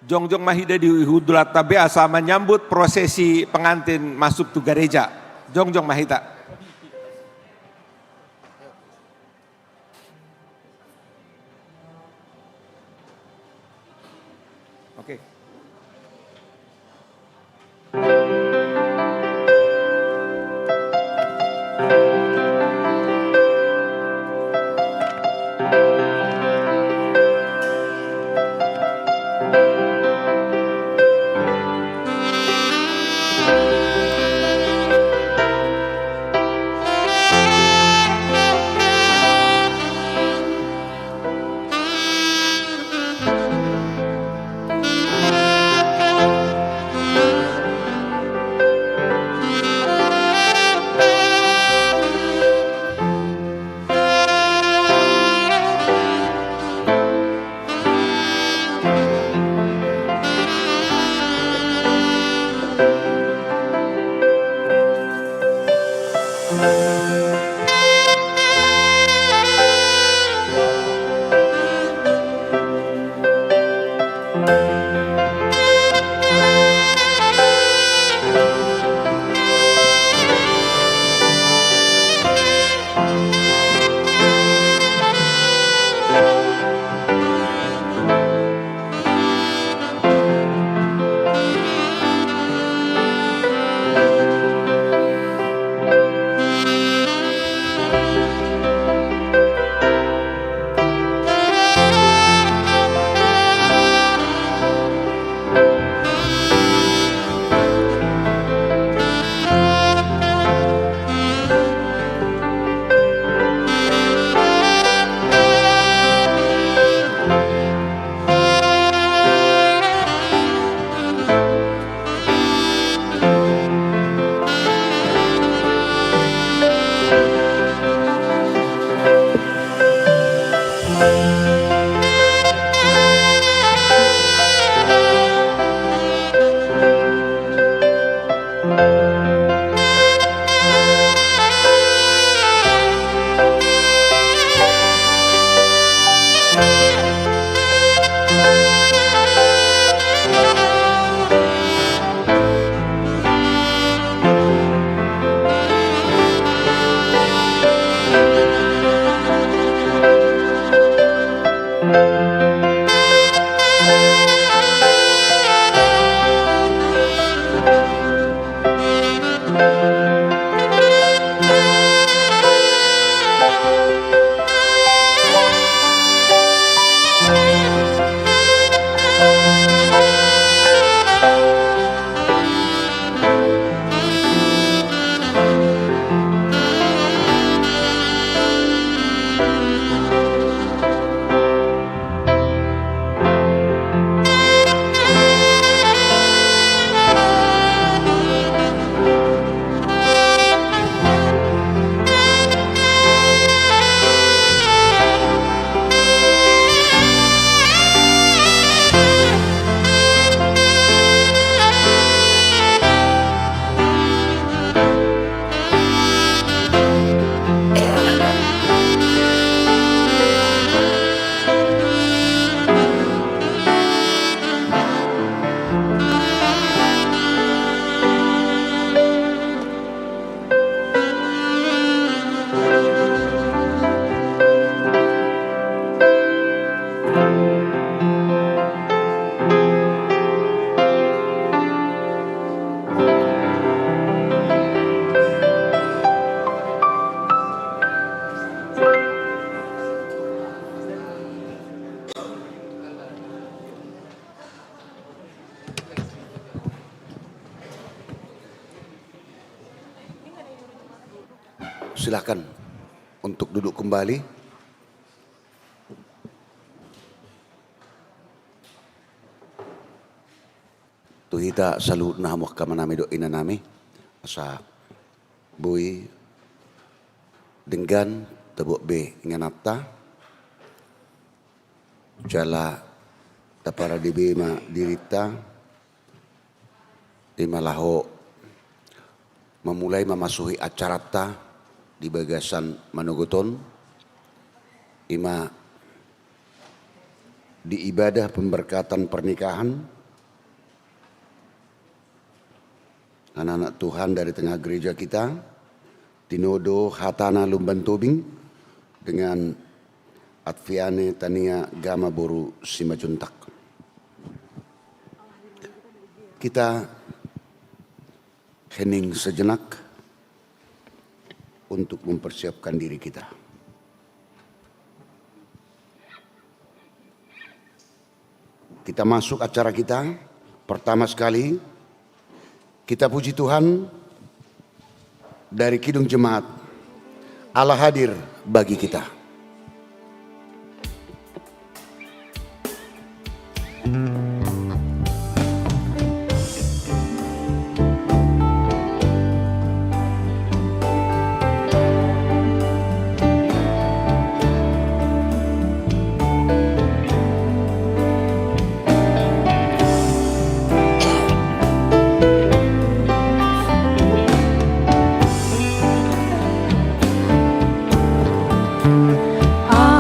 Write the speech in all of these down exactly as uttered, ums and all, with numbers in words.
Jongjong ma hita di hundulanta be asa manyambut prosesi pengantin masuk tu gareja. Jongjong ma hita. Oke. Silakan untuk duduk kembali. Tu hita saluhutna, hamu angka amanami dohot inanami, asa boi denggan, tabo be ingananta, jala taparade be ma dirinta, ima laho mamulai mamasuhi acaranta di bagasan manogot on, ima di ibadah pemberkatan pernikahan anak-anak Tuhan dari tengah gereja kita, tinodo hatana Lumban Tobing dengan Adviane Tania Gama boru Simanjuntak. Kita hening sejenak untuk mempersiapkan diri kita. Kita masuk acara kita. Pertama sekali, kita puji Tuhan dari Kidung Jemaat. Allah hadir bagi kita.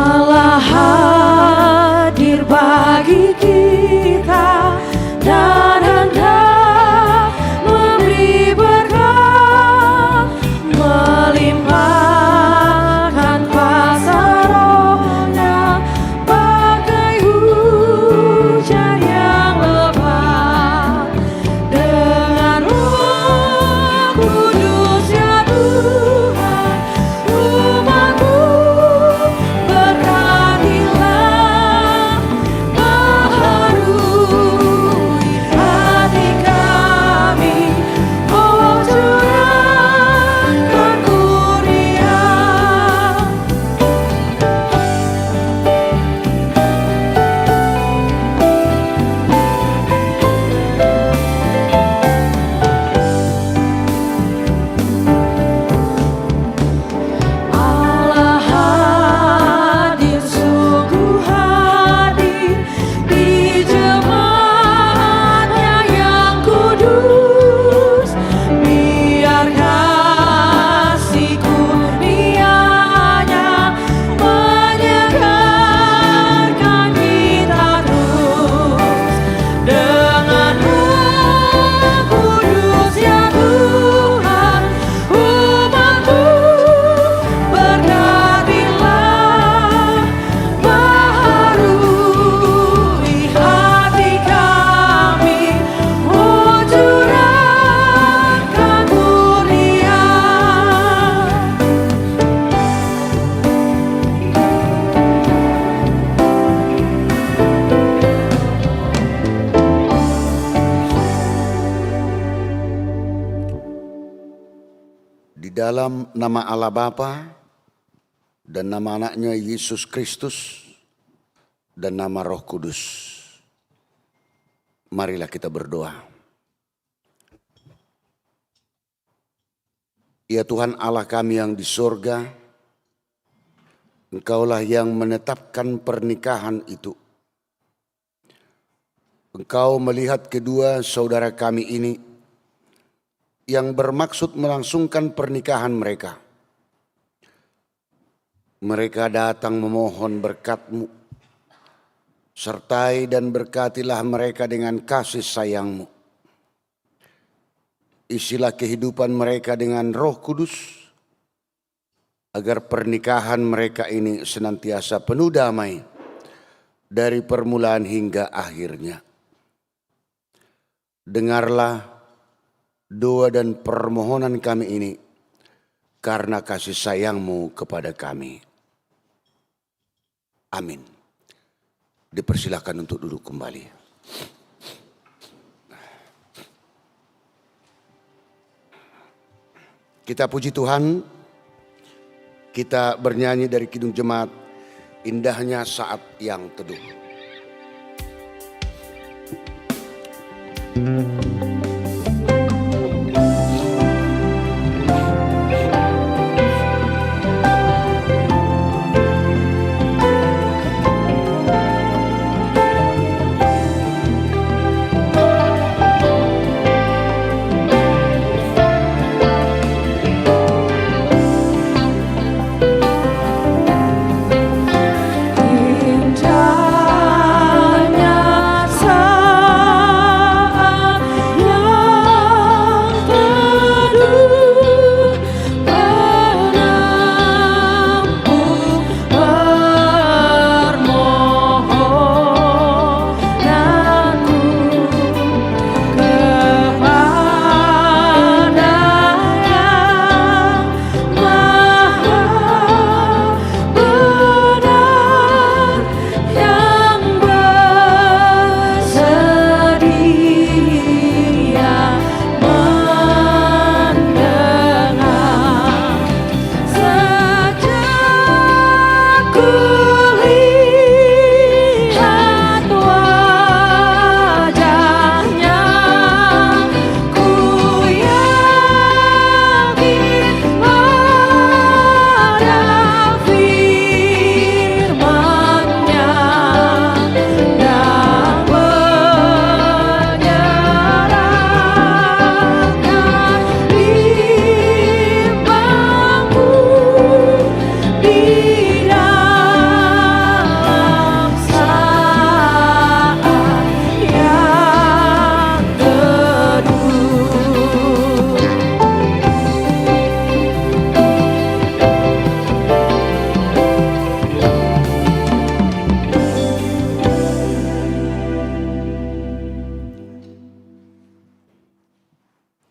Allah hadir bagi kita dan hendak memberi berkat, melimpahkan kuasa Roh-Nya bagai hujan yang lebat. Dengan Roh Kudus, ya Tuhan, umat-Mu, berkatilah, baharui hati kami, oh, curahkan kurnia. Allah hadir, sungguh hadir di jemaat-Nya yang kudus. Biar kasih kurnia-Nya menyegarkan kita terus. Dengan Roh Kudus, ya Tuhan, umat-Mu, berkatilah, baharui hati kami, oh, curahkan kurnia. Di dalam nama Allah Bapa, dan nama Anak-Nya Yesus Kristus, dan nama Roh Kudus, marilah kita berdoa. Ya Tuhan Allah kami yang di sorga, Engkaulah yang menetapkan pernikahan itu. Engkau melihat kedua saudara kami ini yang bermaksud melangsungkan pernikahan mereka. Mereka datang memohon berkat-Mu. Sertai dan berkatilah mereka dengan kasih sayang-Mu. Isilah kehidupan mereka dengan Roh Kudus, agar pernikahan mereka ini senantiasa penuh damai dari permulaan hingga akhirnya. Dengarlah doa dan permohonan kami ini karena kasih sayang-Mu kepada kami. Amin. Dipersilakan untuk duduk kembali. Kita puji Tuhan, Kita bernyanyi dari Kidung Jemaat, Indahnya Saat yang Teduh.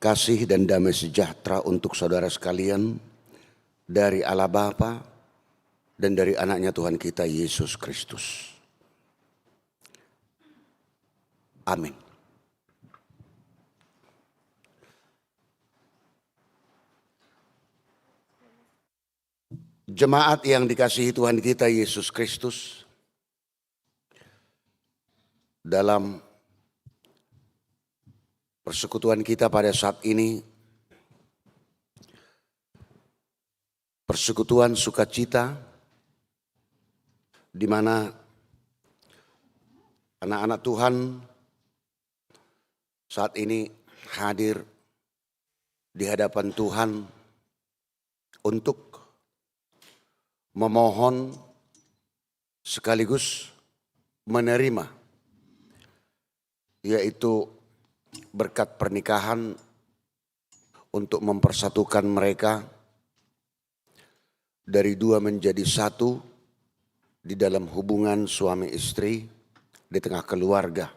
Kasih dan damai sejahtera untuk saudara sekalian dari Allah Bapa dan dari Anaknya Tuhan kita Yesus Kristus. Amin. Jemaat yang dikasihi Tuhan kita Yesus Kristus, dalam persekutuan kita pada saat ini, persekutuan sukacita, di mana anak-anak Tuhan saat ini hadir di hadapan Tuhan untuk memohon sekaligus menerima, yaitu berkat pernikahan untuk mempersatukan mereka dari dua menjadi satu di dalam hubungan suami istri di tengah keluarga,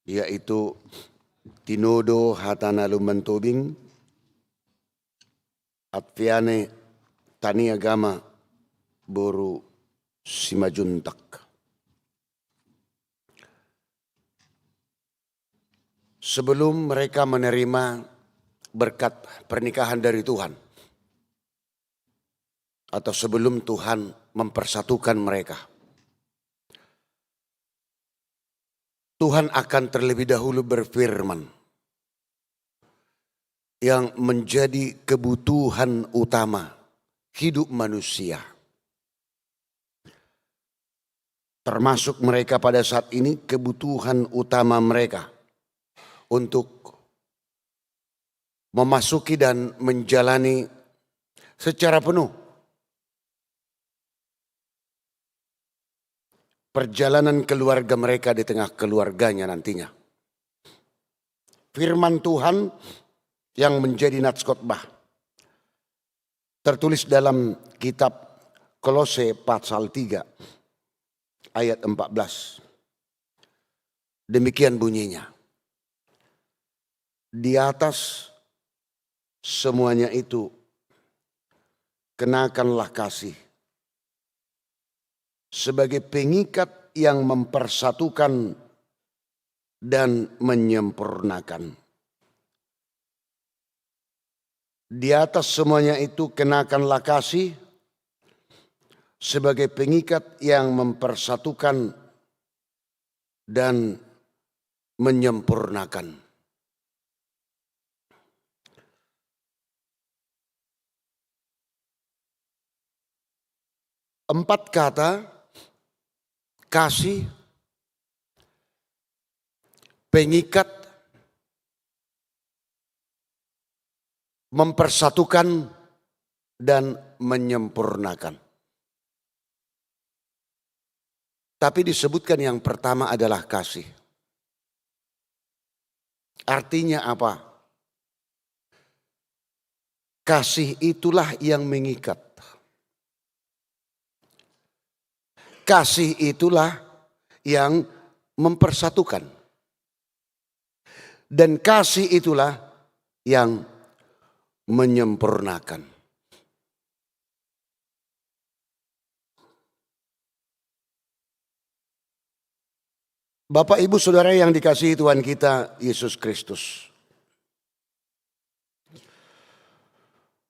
yaitu Tinodo Hatana Lumban Tobing, Adviane Tani Agama boru Simajuntak. Sebelum mereka menerima berkat pernikahan dari Tuhan, atau sebelum Tuhan mempersatukan mereka, Tuhan akan terlebih dahulu berfirman yang menjadi kebutuhan utama hidup manusia. Termasuk mereka pada saat ini, kebutuhan utama mereka untuk memasuki dan menjalani secara penuh perjalanan keluarga mereka di tengah keluarganya nantinya. Firman Tuhan yang menjadi nats khotbah tertulis dalam kitab Kolose pasal tiga ayat empat belas. Demikian bunyinya. Di atas semuanya itu, kenakanlah kasih sebagai pengikat yang mempersatukan dan menyempurnakan. Di atas semuanya itu, kenakanlah kasih sebagai pengikat yang mempersatukan dan menyempurnakan. Empat kata: kasih, pengikat, mempersatukan, dan menyempurnakan. Tapi disebutkan yang pertama adalah kasih. Artinya apa? Kasih itulah yang mengikat. Kasih itulah yang mempersatukan. Dan kasih itulah yang menyempurnakan. Bapak, Ibu, Saudara yang dikasihi Tuhan kita Yesus Kristus,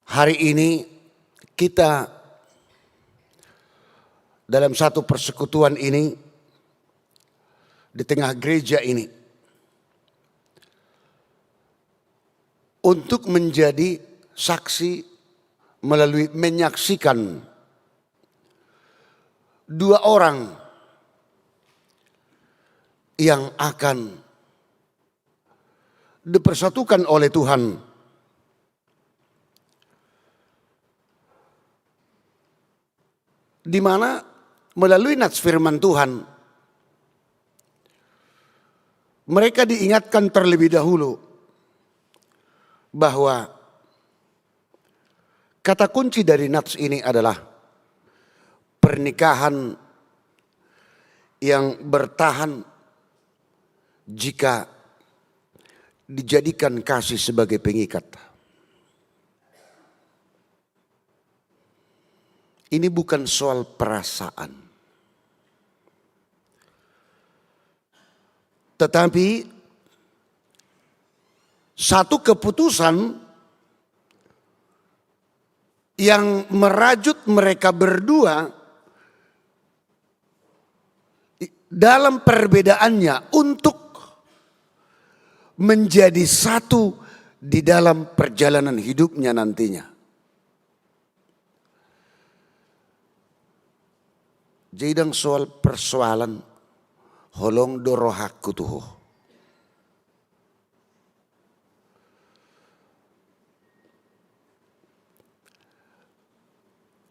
hari ini kita dalam satu persekutuan ini, di tengah gereja ini, untuk menjadi saksi melalui menyaksikan dua orang yang akan dipersatukan oleh Tuhan, di mana melalui nats firman Tuhan, mereka diingatkan terlebih dahulu bahwa kata kunci dari nats ini adalah pernikahan yang bertahan jika dijadikan kasih sebagai pengikat. Ini bukan soal perasaan, tetapi satu keputusan yang merajut mereka berdua dalam perbedaannya untuk menjadi satu di dalam perjalanan hidupnya nantinya. Jadi ndang soal persoalan holong do rohangku tu ho.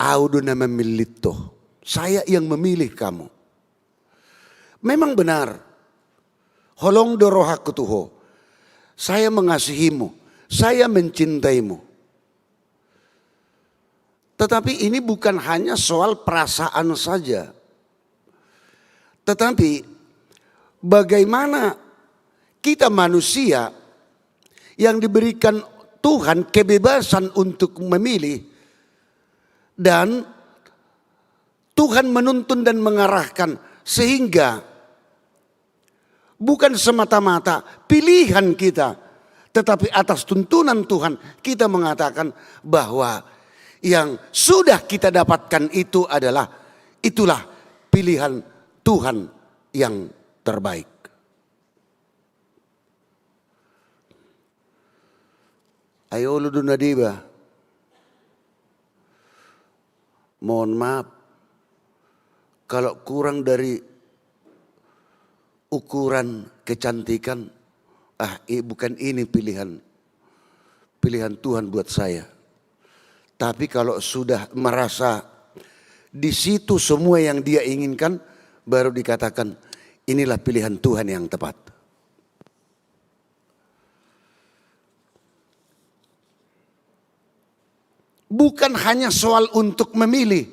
Ahu do na mamillit ho. Saya yang memilih kamu. Memang benar. Holong do rohangku tu ho. Saya mengasihimu. Saya mencintaimu. Tetapi ini bukan hanya soal perasaan saja. Tetapi bagaimana kita manusia yang diberikan Tuhan kebebasan untuk memilih, dan Tuhan menuntun dan mengarahkan, sehingga bukan semata-mata pilihan kita, tetapi atas tuntunan Tuhan kita mengatakan bahwa yang sudah kita dapatkan itu adalah, itulah pilihan Tuhan yang terbaik. Ai olo do na deba. Mohon maaf, kalau kurang dari ukuran kecantikan, ah, i-, bukan ini pilihan, pilihan Tuhan buat saya. Tapi kalau sudah merasa di situ semua yang dia inginkan, baru dikatakan, "Inilah pilihan Tuhan yang tepat." Bukan hanya soal untuk memilih,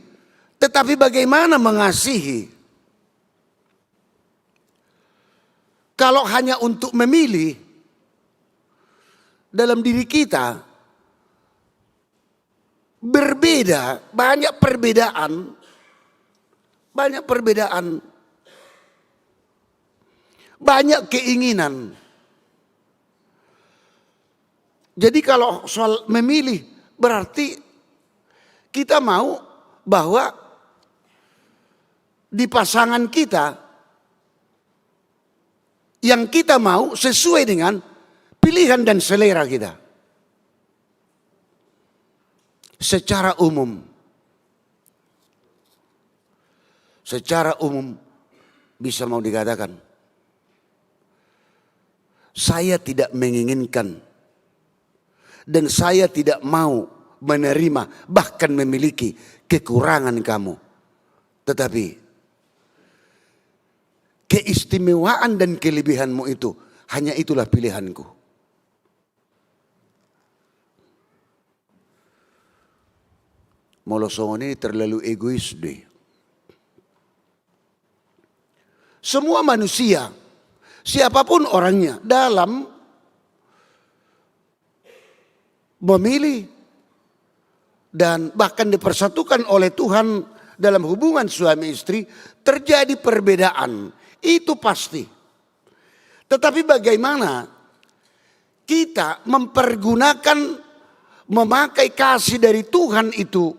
tetapi bagaimana mengasihi. Kalau hanya untuk memilih, dalam diri kita berbeda, banyak perbedaan, banyak perbedaan, banyak keinginan. Jadi kalau soal memilih, berarti kita mau bahwa di pasangan kita, yang kita mau sesuai dengan pilihan dan selera kita. Secara umum, secara umum bisa mau dikatakan, saya tidak menginginkan dan saya tidak mau menerima, bahkan memiliki kekurangan kamu. Tetapi keistimewaan dan kelebihanmu itu, hanya itulah pilihanku. Molo songon i terlalu egois do i. Semua manusia, siapapun orangnya, dalam memilih dan bahkan dipersatukan oleh Tuhan dalam hubungan suami istri, terjadi perbedaan. Itu pasti. Tetapi bagaimana kita mempergunakan, memakai kasih dari Tuhan itu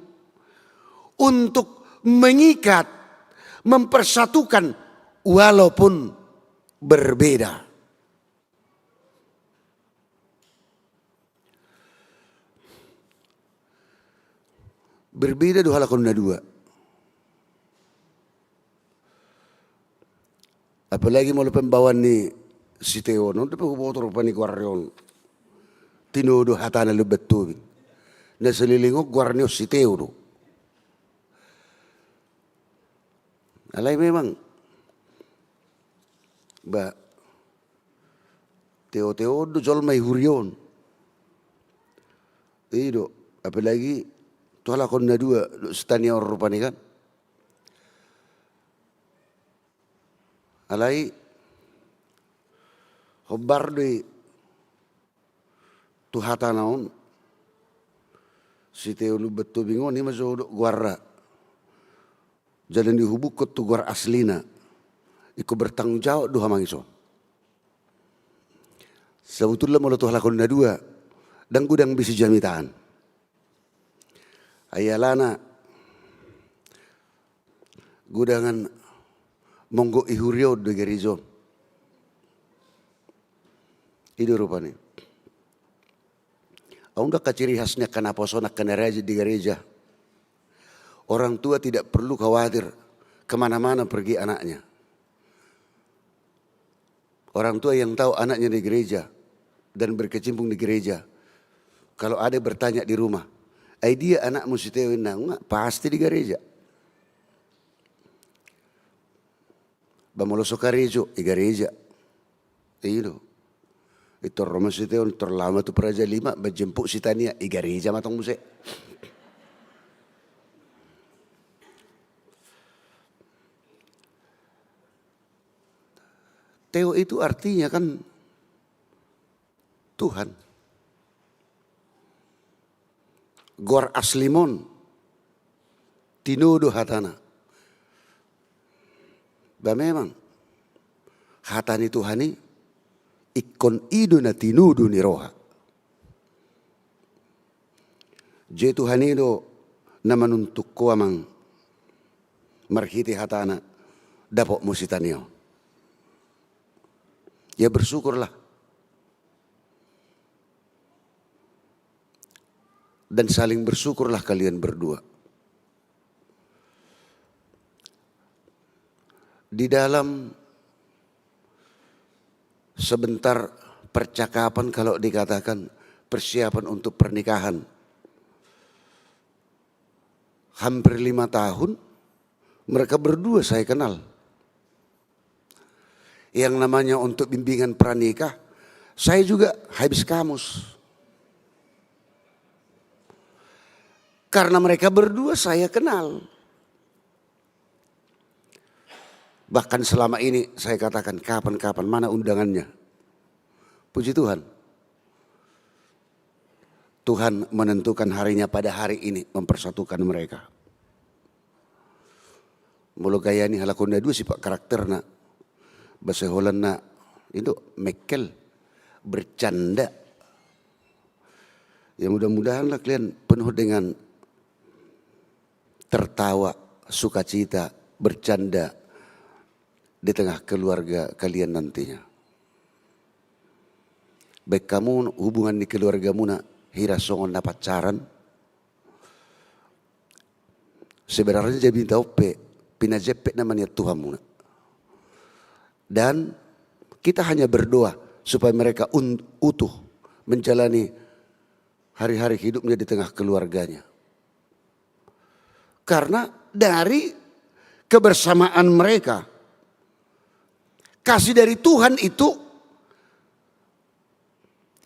untuk mengikat, mempersatukan, walaupun berbeda. Berbeda do halak on na dua. Apalagi molo pembaoan ni si Teo on, on dope huboto rupani goarna on. Tinodo hatana Lumban Tobing. Na saleleng on goarna on si Teo do. Alai memang, ba, Teo-teo on do jolma i huria on. I do, apalagi tu halak on na dua dohot si Tania on rupani kan. Alai hombar do i tu hatana on, si Teo Lumban Tobing on, i ma jo dok goarna. Jala na dihubukkon tu goar aslina, ingkon bertanggung jawab do haha mangisop. Sabotulna molo tu halak on na dua, ndang godang be sijamitaan. Ai alana godang monggo i huria on do i gareja on. I do rupani. Adong do angka ciri khas ni angka naposo, angka na rajin di gareja. Orang tua tidak perlu khawatir kemana-mana pergi anaknya. Orang tua yang tahu anaknya di gereja dan berkecimpung di gereja, kalau ada bertanya di rumah, "Ai dia anakmu si Teo?" Inna, "Nga, pasti di gareja." Ba molo so karejo, i gareja. I do. Intor ro ma si Teo, intor laho ma tu Praja Lima, ba jemput si Tania, i gareja ma tong muse. Teo itu artinya kan Tuhan. Goar asli ma on, tinodo hatana. Ba memang, hata ni Tuhan i, ingkon i do na tinodo ni roha. Jadi Tuhan i do na manuntung ho amang, marhite hatana, dapotmu si Tania on. Ya bersyukurlah. Dan saling bersyukurlah kalian berdua. Di dalam sebentar percakapan, kalau dikatakan persiapan untuk pernikahan, hampir lima tahun mereka berdua saya kenal. Yang namanya untuk bimbingan pranikah, saya juga habis kamus. Karena mereka berdua saya kenal. Bahkan selama ini saya katakan, "Kapan-kapan, mana undangannya?" Puji Tuhan. Tuhan menentukan harinya pada hari ini mempersatukan mereka. Molo gaya ni halak on na dua sifat karakterna, bahasa Holandna, i do, mekkel, bercanda. Ya, mudah-mudahanlah kalian penuh dengan tertawa, sukacita, bercanda di tengah keluarga kalian nantinya. Baik hamu hubungan di keluargamuna hira songon na pacaran, sebenarnya jadi tahu pe pinajepet nama niat Tuhan muna. Dan kita hanya berdoa supaya mereka un-, utuh menjalani hari-hari hidupnya di tengah keluarganya. Karena dari kebersamaan mereka, kasih dari Tuhan itu,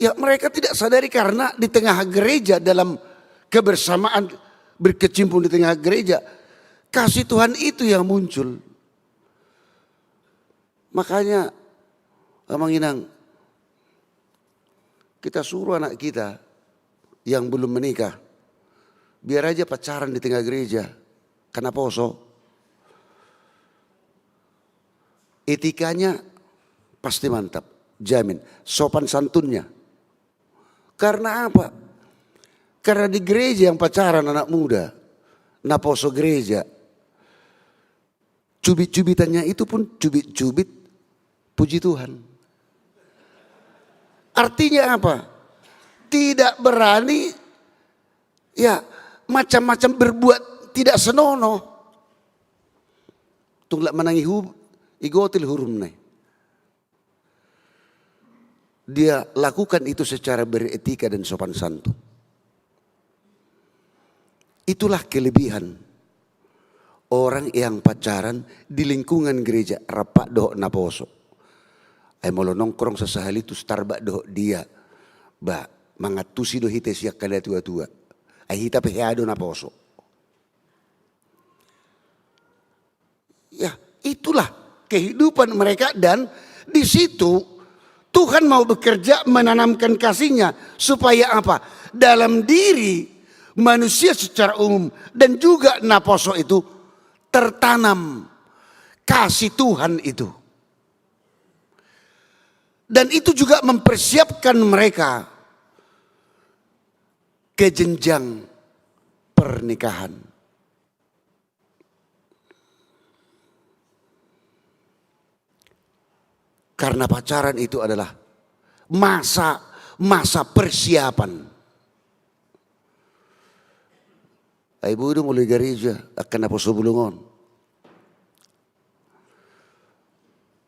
ya, mereka tidak sadari karena di tengah gereja, dalam kebersamaan, berkecimpung di tengah gereja, kasih Tuhan itu yang muncul. Makanya, Amang Inang, kita suruh anak kita yang belum menikah, biar aja pacaran di tengah gereja, karena poso. Etikanya pasti mantap, jamin. Sopan santunnya. Karena apa? Karena di gereja yang pacaran anak muda, na poso gereja. Cubit-cubitannya itu pun cubit-cubit puji Tuhan. Artinya apa? Tidak berani, ya, macam-macam berbuat tidak senonoh. Tung lak manang ihu-, igotil hurumna i. Dia lakukan itu secara beretika dan sopan santun. Itulah kelebihan orang yang pacaran di lingkungan gereja, rap dohot naposo. Ai molo nongkrong sasahali tu Starbucks dohot dia, ba, mangantusi do hita sian halatua-tua. Ai hita pe hea do naposo. Ya, itulah kehidupan mereka, dan di situ Tuhan mau bekerja menanamkan kasih-Nya. Supaya apa? Dalam diri manusia secara umum dan juga naposo itu tertanam kasih Tuhan itu. Dan itu juga mempersiapkan mereka ke jenjang pernikahan. Karena pacaran itu adalah masa, masa persiapan. Ai boi do mulai gareja angka naposo bulung on.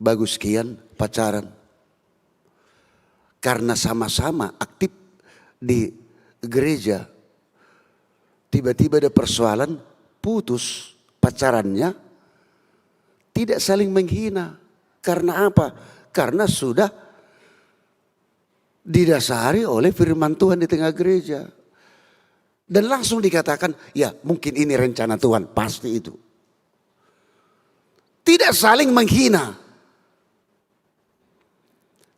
Bagus kian pacaran. Karena sama-sama aktif di gereja, tiba-tiba ada persoalan, putus pacarannya, tidak saling menghina. Karena apa? Karena sudah didasari oleh firman Tuhan di tengah gereja. Dan langsung dikatakan, "Ya, mungkin ini rencana Tuhan," pasti itu. Tidak saling menghina.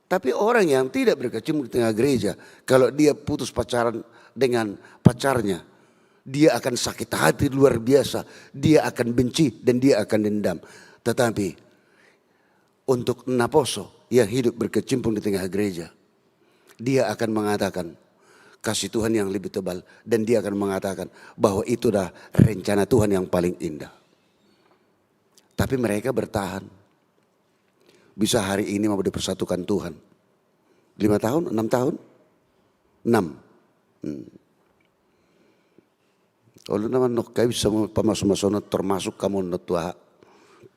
Tapi orang yang tidak berkecimpung di tengah gereja, kalau dia putus pacaran dengan pacarnya, dia akan sakit hati luar biasa, dia akan benci, dan dia akan dendam. Tetapi untuk naposo yang hidup berkecimpung di tengah gereja, dia akan mengatakan kasih Tuhan yang lebih tebal, dan dia akan mengatakan bahwa itu adalah rencana Tuhan yang paling indah. Tapi mereka bertahan. Bisa hari ini mau dipersatukan Tuhan. Lima tahun, enam tahun? Enam. Hmm. Olo nama nongka bisa mo pamasu-masuon, termasuk hamu on tu aha,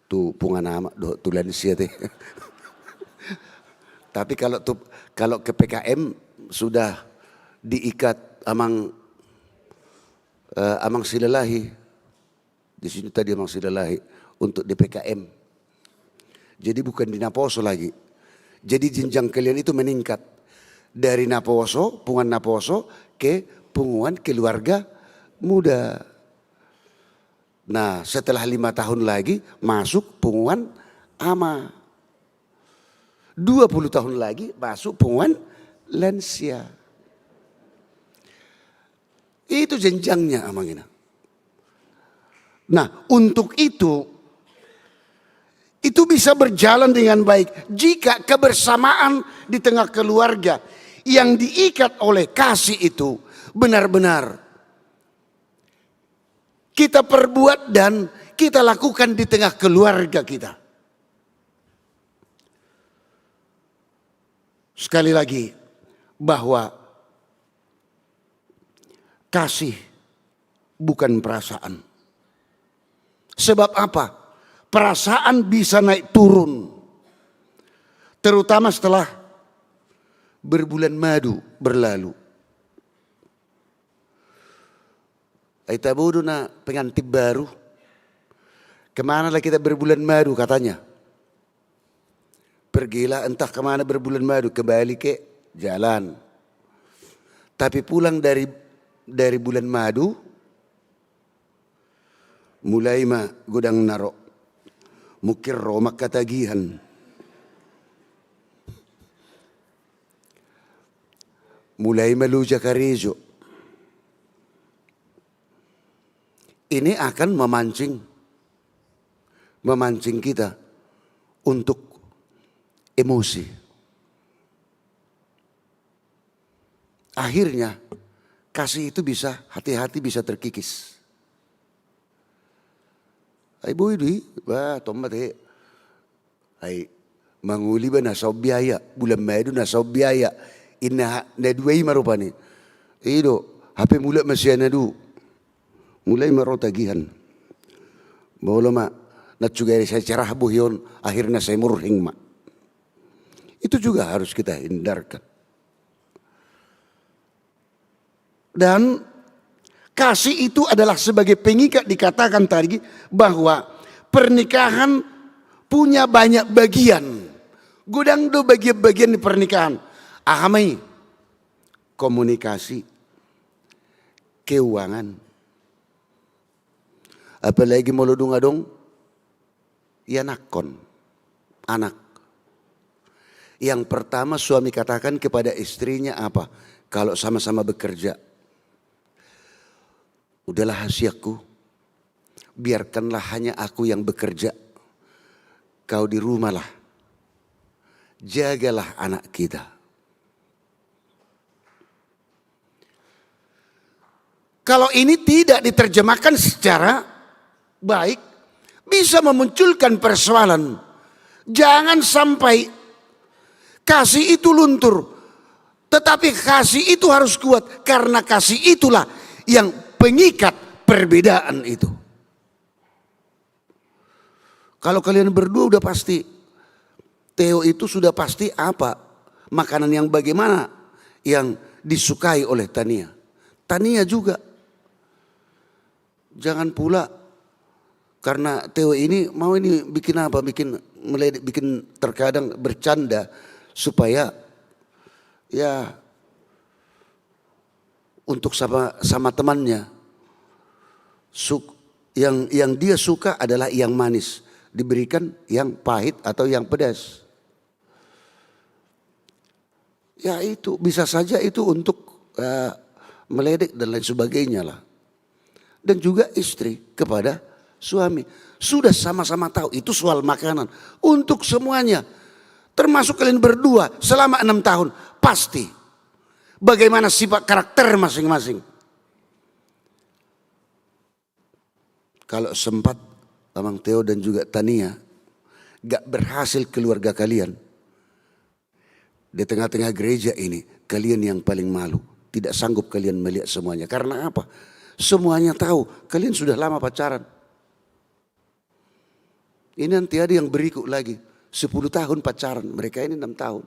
tu punguan ama dohot tu lansia te. Tapi kalau tu, kalau ke P K M sudah diikat Amang, eh, Amang Silalahi. Di sini tadi Amang Silalahi untuk di P K M. Jadi bukan di naposo lagi. Jadi jenjang kalian itu meningkat dari naposo, punguan naposo, ke punguan keluarga muda. Nah, setelah lima tahun lagi masuk punguan ama. Dua puluh tahun lagi masuk punguan lansia. Itu jenjangnya, Amang Inang. Nah, untuk itu, itu bisa berjalan dengan baik jika kebersamaan di tengah keluarga yang diikat oleh kasih itu benar-benar kita perbuat dan kita lakukan di tengah keluarga kita. Sekali lagi, bahwa kasih bukan perasaan. Sebab apa? Perasaan bisa naik turun, terutama setelah berbulan madu berlalu. Ai tabo do na pengantin baru. Kemana lah kita berbulan madu, katanya. Pergilah entah kemana berbulan madu, kembali ke jalan. Tapi pulang dari dari bulan madu, mulai ma godang na ro. Mungkin ro ma ketagihan. Mulai ma loja karejo. Ini akan memancing, memancing kita untuk emosi. Akhirnya, kasih itu bisa, hati-hati bisa terkikis. Ai boi do i, bah, tong ma te. Ai mangoli ba na saon biaya, bulan madu na saon biaya. Inna na dua i ma rupani. I do, hape mulak ma sian na dua. Mulai ma ro tagihan. Molo ma na juga sai cerah bohi on, akhirna sai murhing ma. Itu juga harus kita hindarkan. Dan kasih itu adalah sebagai pengikat, dikatakan tadi bahwa pernikahan punya banyak bagian. Godang do bagian-bagian di pernikahan. Aha ma i? Komunikasi, keuangan. Apalagi molo dung adong ianakkon, anak. Yang pertama suami katakan kepada istrinya apa? Kalau sama-sama bekerja, "Udahlah, hasianku, biarkanlah hanya aku yang bekerja. Kau di rumahlah. Jagalah anak kita." Kalau ini tidak diterjemahkan secara baik, bisa memunculkan persoalan. Jangan sampai kasih itu luntur, tetapi kasih itu harus kuat, karena kasih itulah yang pengikat perbedaan itu. Kalau kalian berdua udah pasti, Theo itu sudah pasti apa, makanan yang bagaimana yang disukai oleh Tania. Tania juga. Jangan pula karena Theo ini mau ini bikin apa, bikin meledek, bikin terkadang bercanda supaya ya untuk sama, sama temannya. Suk-, yang yang dia suka adalah yang manis, diberikan yang pahit atau yang pedas. Ya itu, bisa saja itu untuk, eh, meledek dan lain sebagainya lah. Dan juga istri kepada suami. Sudah sama-sama tahu, itu soal makanan. Untuk semuanya, termasuk kalian berdua selama enam tahun, pasti. Bagaimana sifat karakter masing-masing. Kalau sempat, Amang Theo dan juga Tania, gak berhasil keluarga kalian, di tengah-tengah gereja ini, kalian yang paling malu. Tidak sanggup kalian melihat semuanya. Karena apa? Semuanya tahu, kalian sudah lama pacaran. Ini nanti ada yang berikut lagi. Sepuluh tahun pacaran, mereka ini enam tahun.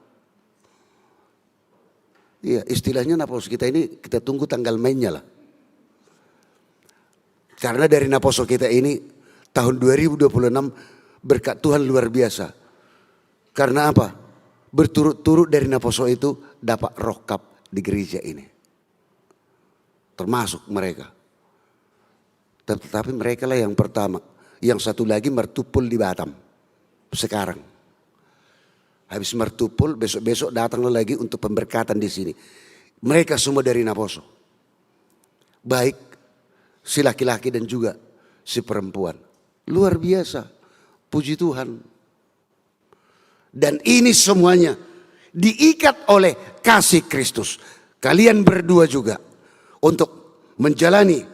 Iya, istilahnya naposo kita ini, kita tunggu tanggal mainnya lah. Karena dari naposo kita ini, tahun dua ribu dua puluh enam, berkat Tuhan luar biasa. Karena apa? Berturut-turut dari naposo itu dapat rokap di gereja ini. Termasuk mereka. Tet-, tetapi mereka lah yang pertama. Yang satu lagi martumpol di Batam. Sekarang. Habis martumpol, besok-besok datanglah lagi untuk pemberkatan di sini. Mereka semua dari naposo. Baik si laki-laki dan juga si perempuan. Luar biasa. Puji Tuhan. Dan ini semuanya diikat oleh kasih Kristus. Kalian berdua juga. untuk menjalani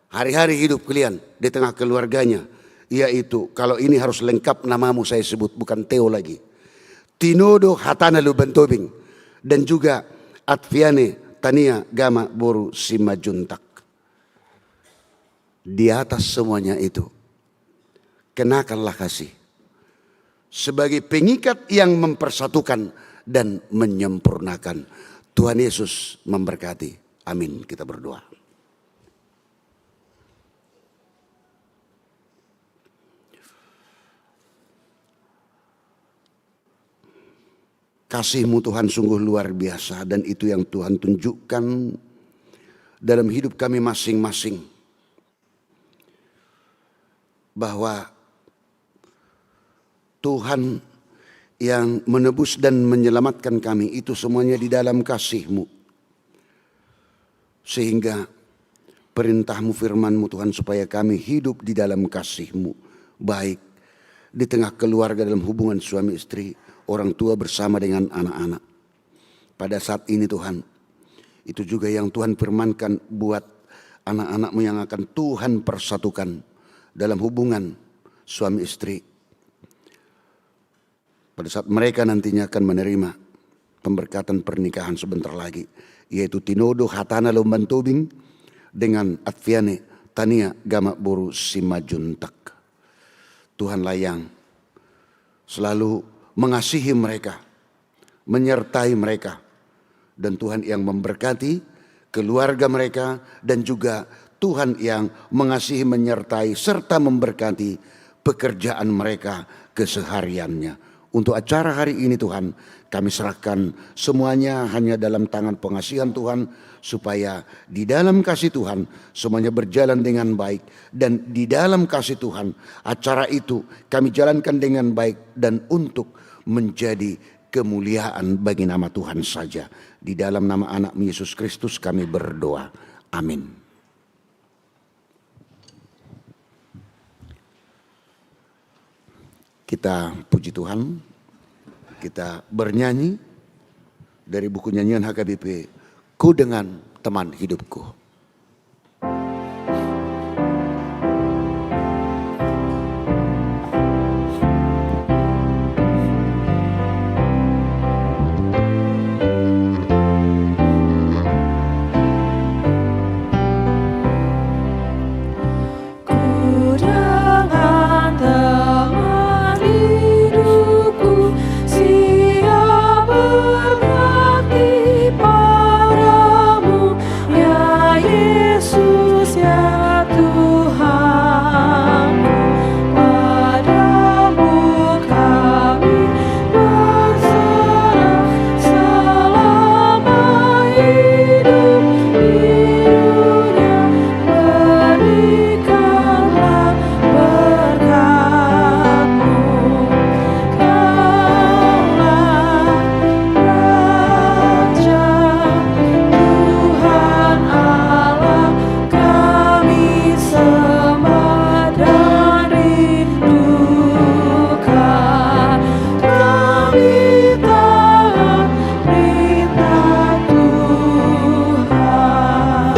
hari-hari hidup kalian di tengah keluarganya, yaitu, kalau ini harus lengkap namamu saya sebut, bukan Theo lagi. Tinodo Hatana Lumban Tobing dan juga Adviane Tania Gama boru Simanjuntak. Di atas semuanya itu, kenakanlah kasih sebagai pengikat yang mempersatukan dan menyempurnakan. Tuhan Yesus memberkati. Amin. Kita berdoa. Kasih-Mu, Tuhan, sungguh luar biasa, dan itu yang Tuhan tunjukkan dalam hidup kami masing-masing, bahwa Tuhan yang menebus dan menyelamatkan kami itu semuanya di dalam kasih-Mu. Sehingga perintah-Mu, firman-Mu, Tuhan, supaya kami hidup di dalam kasih-Mu, baik di tengah keluarga, dalam hubungan suami istri, orang tua bersama dengan anak-anak. Pada saat ini, Tuhan, itu juga yang Tuhan firmankan buat anak-anak-Mu yang akan Tuhan persatukan dalam hubungan suami istri. Pada saat mereka nantinya akan menerima pemberkatan pernikahan sebentar lagi, yaitu Tinodo Hatana Lumban Tobing dengan Adviane Tania Gama boru Simanjuntak. Tuhanlah yang selalu mengasihi mereka, menyertai mereka, dan Tuhan yang memberkati keluarga mereka, dan juga Tuhan yang mengasihi, menyertai, serta memberkati pekerjaan mereka kesehariannya. Untuk acara hari ini, Tuhan, kami serahkan semuanya hanya dalam tangan pengasihan Tuhan, supaya di dalam kasih Tuhan semuanya berjalan dengan baik, dan di dalam kasih Tuhan acara itu kami jalankan dengan baik dan untuk menjadi kemuliaan bagi nama Tuhan saja. Di dalam nama Anak-Mu Yesus Kristus kami berdoa. Amin. Kita puji Tuhan, kita bernyanyi dari buku nyanyian H K B P, Ku Dengan Teman Hidupku. Ku dengan teman hidupku, siap berbakti padamu, ya Yesus, ya Tuhanku. Padamu kami berserah, selama hidup di dunia, berikanlah berkat-Mu. Kaulah Raja, Tuhan Allah, kami sembah dan rindukan, kami taat perintah Tuhan.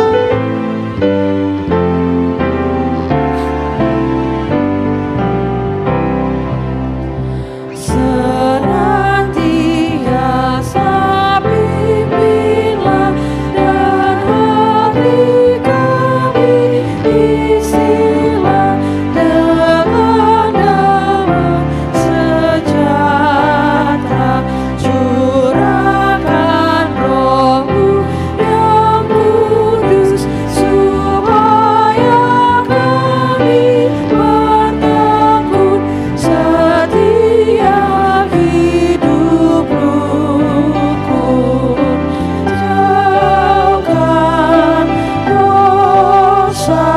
Senantiasa pimpinlah dan hati kami isilah dengan damai sejahtera. Curahkan Roh-Mu yang kudus, supaya kami bertekun setia hidup rukun. Jauhkan dosa,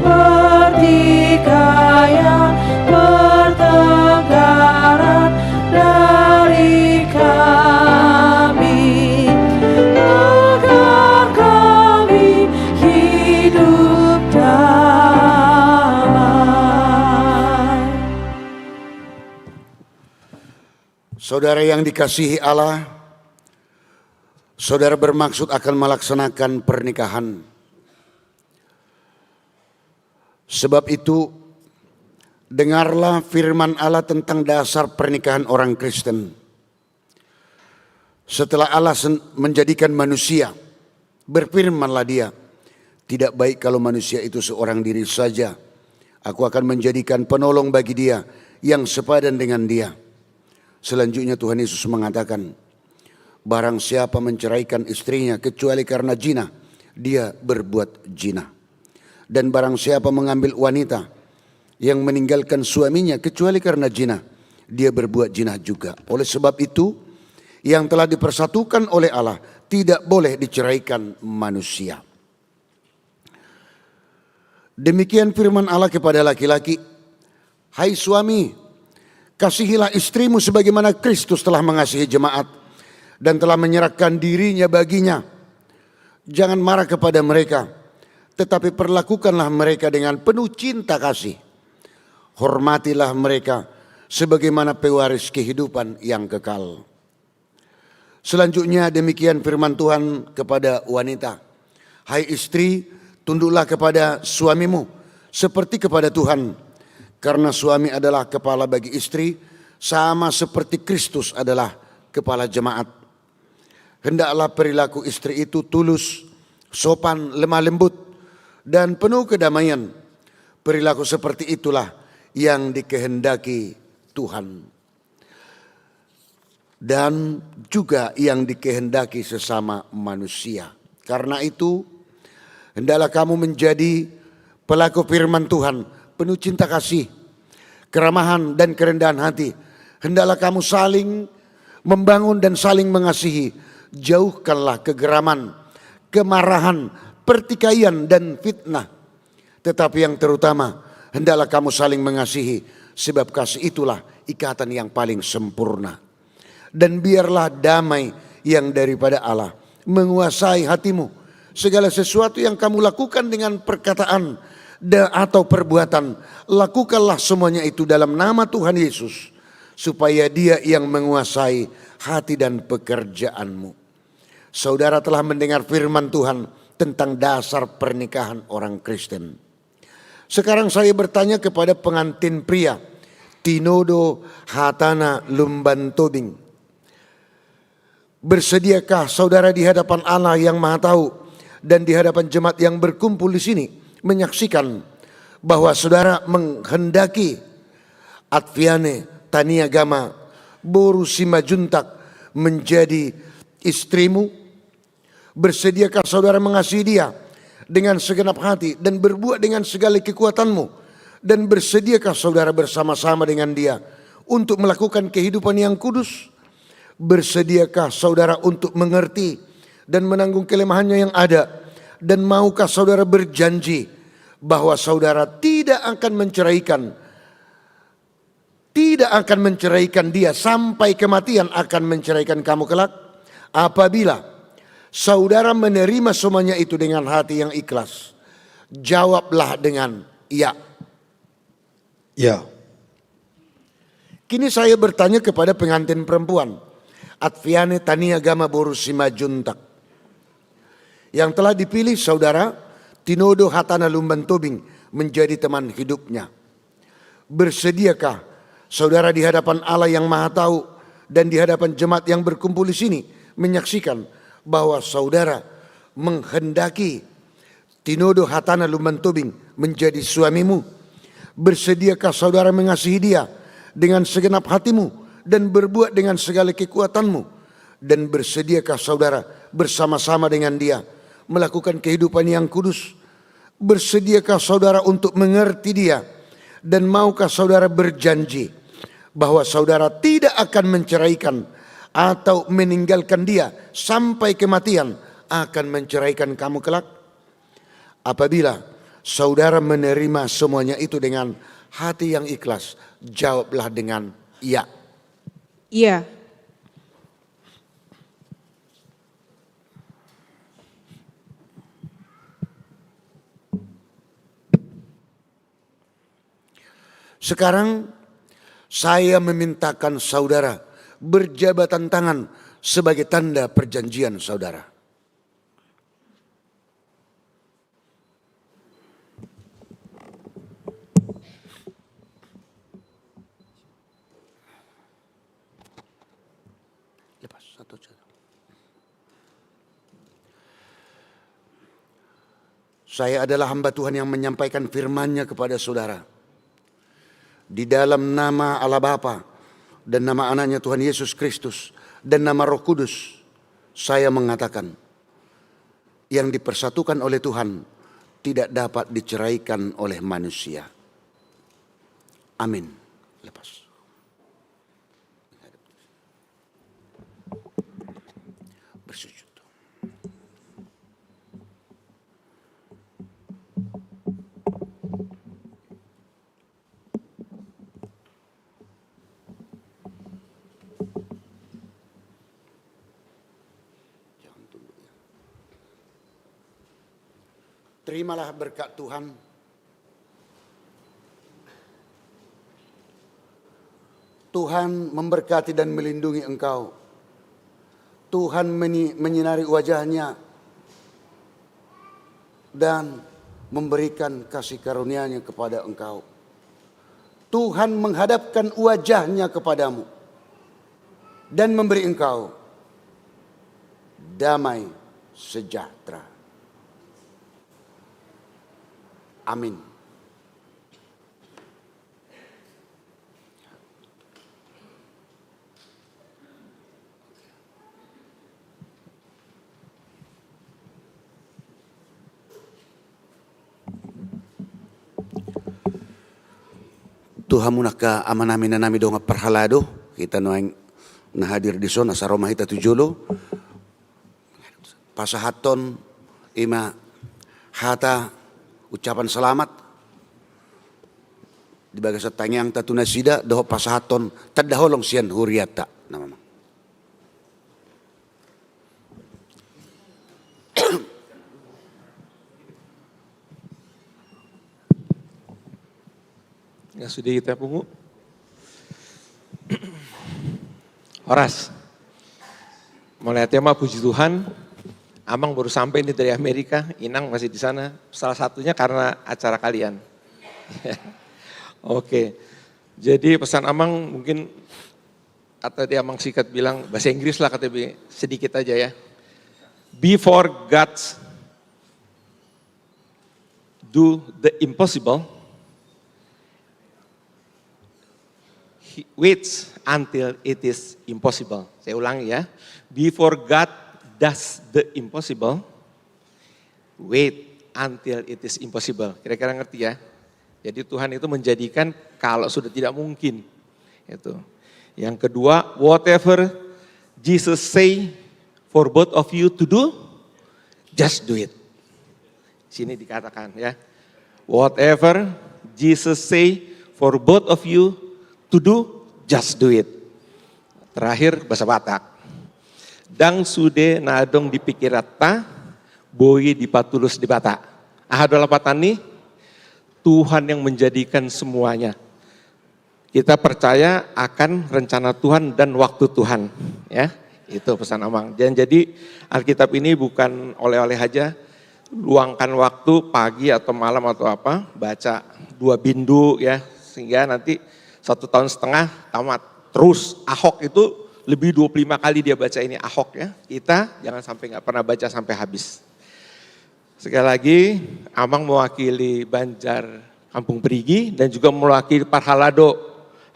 pertikaian, pertengkaran dari kami, agar kami hidup damai. Saudara yang dikasihi Allah, Saudara bermaksud akan melaksanakan pernikahan. Sebab itu, dengarlah firman Allah tentang dasar pernikahan orang Kristen. Setelah Allah sen-, menjadikan manusia, berfirmanlah Dia, "Tidak baik kalau manusia itu seorang diri saja. Aku akan menjadikan penolong bagi dia yang sepadan dengan dia." Selanjutnya Tuhan Yesus mengatakan, "Barang siapa menceraikan istrinya kecuali karena zina, dia berbuat zina. Dan barang siapa mengambil wanita yang meninggalkan suaminya kecuali karena zina, dia berbuat zina juga. Oleh sebab itu, yang telah dipersatukan oleh Allah tidak boleh diceraikan manusia." Demikian firman Allah kepada laki-laki, "Hai suami, kasihilah istrimu sebagaimana Kristus telah mengasihi jemaat dan telah menyerahkan dirinya baginya. Jangan marah kepada mereka, tetapi perlakukanlah mereka dengan penuh cinta kasih. Hormatilah mereka sebagaimana pewaris kehidupan yang kekal." Selanjutnya demikian firman Tuhan kepada wanita, "Hai istri, tunduklah kepada suamimu seperti kepada Tuhan, karena suami adalah kepala bagi istri, sama seperti Kristus adalah kepala jemaat. Hendaklah perilaku istri itu tulus, sopan, lemah lembut, dan penuh kedamaian. Perilaku seperti itulah yang dikehendaki Tuhan dan juga yang dikehendaki sesama manusia. Karena itu, hendaklah kamu menjadi pelaku firman Tuhan, penuh cinta kasih, keramahan, dan kerendahan hati. Hendaklah kamu saling membangun dan saling mengasihi. Jauhkanlah kegeraman, kemarahan, pertikaian, dan fitnah. Tetapi yang terutama, hendaklah kamu saling mengasihi, sebab kasih itulah ikatan yang paling sempurna. Dan biarlah damai yang daripada Allah menguasai hatimu. Segala sesuatu yang kamu lakukan dengan perkataan da-, atau perbuatan, lakukanlah semuanya itu dalam nama Tuhan Yesus, supaya Dia yang menguasai hati dan pekerjaanmu." Saudara telah mendengar firman Tuhan tentang dasar pernikahan orang Kristen. Sekarang saya bertanya kepada pengantin pria, tinodo hatana Lumban Tobing. Bersediakah saudara di hadapan Allah yang Maha Tahu dan di hadapan jemaat yang berkumpul di sini menyaksikan bahwa saudara menghendaki Atviane Taniagama boru Simanjuntak menjadi istrimu? Bersediakah saudara mengasihi dia dengan segenap hati dan berbuat dengan segala kekuatanmu? Dan bersediakah saudara bersama-sama dengan dia untuk melakukan kehidupan yang kudus? Bersediakah saudara untuk mengerti dan menanggung kelemahannya yang ada? Dan maukah saudara berjanji bahwa saudara tidak akan menceraikan, tidak akan menceraikan dia sampai kematian akan menceraikan kamu kelak? Apabila saudara menerima semuanya itu dengan hati yang ikhlas, jawablah dengan ya. Ya. Kini saya bertanya kepada pengantin perempuan, Atviane Taniagama boru Simanjuntak, yang telah dipilih saudara tinodo hatana Lumban Tobing menjadi teman hidupnya. Bersediakah saudara di hadapan Allah yang Maha Tahu dan di hadapan jemaat yang berkumpul di sini menyaksikan bahwa saudara menghendaki tinodo hatana Lumban Tobing menjadi suamimu? Bersediakah saudara mengasihi dia dengan segenap hatimu dan berbuat dengan segala kekuatanmu? Dan bersediakah saudara bersama-sama dengan dia melakukan kehidupan yang kudus? Bersediakah saudara untuk mengerti dia? Dan maukah saudara berjanji bahwa saudara tidak akan menceraikan atau meninggalkan dia sampai kematian akan menceraikan kamu kelak? Apabila saudara menerima semuanya itu dengan hati yang ikhlas, jawablah dengan ya. Iya. Sekarang saya memintakan saudara berjabatan tangan sebagai tanda perjanjian saudara. Lepas satu saja. Saya adalah hamba Tuhan yang menyampaikan firman-Nya kepada saudara. Di dalam nama Allah Bapa, dan nama Anak-Nya Tuhan Yesus Kristus, dan nama Roh Kudus, saya mengatakan, yang dipersatukan oleh Tuhan tidak dapat diceraikan oleh manusia. Amin. Lepas. Bersujud. Jangan tunduk, ya. Terimalah berkat Tuhan. Tuhan memberkati dan melindungi engkau. Tuhan meni-, menyinari wajah-Nya dan memberikan kasih karunia-Nya kepada engkau. Tuhan menghadapkan wajah-Nya kepadamu dan memberi engkau damai sejahtera. Amin. Tu hamu angka amanami, inanami, dongan parhalado, hita nuaeng na hadir dison, asa ro ma hita tu jolo. Pasahathon i ma hata ucapan selamat di bagasan tangiangta tu nasida, dohot pasahathon tanda holong sian hurianta. Na memang. Ya, sudah kita pungu. Horas. Mauliate ma, puji Tuhan. Amang baru sampai ini dari Amerika, Inang masih di sana. Salah satunya karena acara kalian. Oke. Jadi pesan Amang mungkin kata dia Amang sikat bilang bahasa Inggris lah, kata bi-, sedikit aja ya. Before God's do the impossible, he waits until it is impossible. Saya ulangi ya. Before God does the impossible, wait until it is impossible. Kira-kira ngerti ya? Jadi Tuhan itu menjadikan kalau sudah tidak mungkin. Itu. Yang kedua, whatever Jesus say for both of you to do, just do it. Sini dikatakan ya. Whatever Jesus say for both of you to do, just do it. Terakhir, bahasa Batak. Ndang sude na adong di pikiranta, boi dipatulus Debata. Aha do lapatanna? Tuhan yang menjadikan semuanya. Kita percaya akan rencana Tuhan dan waktu Tuhan, ya. Itu pesan Amang. Dan jadi Alkitab ini bukan oleh-oleh aja. Luangkan waktu pagi atau malam atau apa, baca dua bindu ya, sehingga nanti satu tahun setengah tamat. Terus Ahok itu lebih dua puluh lima kali dia baca ini Ahok ya. Kita jangan sampai nggak pernah baca sampai habis. Sekali lagi, Amang mewakili Banjar Kampung Perigi dan juga mewakili parhalado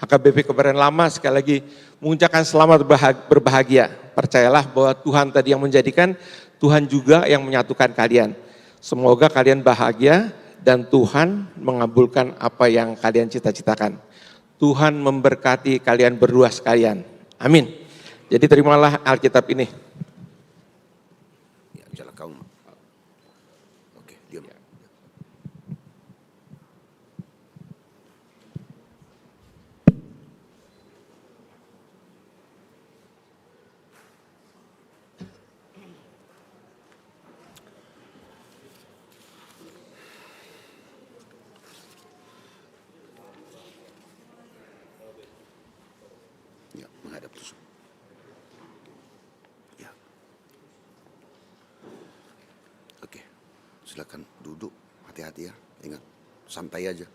H K B P Kebayoran Lama. Sekali lagi, mengucapkan selamat berbaha-, berbahagia. Percayalah bahwa Tuhan tadi yang menjadikan, Tuhan juga yang menyatukan kalian. Semoga kalian bahagia dan Tuhan mengabulkan apa yang kalian cita-citakan. Tuhan memberkati kalian berdua sekalian. Amin. Jadi terimalah Alkitab ini. Ya, jalan kau. Oke, diam. Ya. Ya, menghadap tuh. Silakan duduk, hati-hati ya. Ingat, santai aja.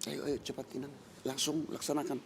Ayo, ayo, cepat, Inang. Langsung laksanakan.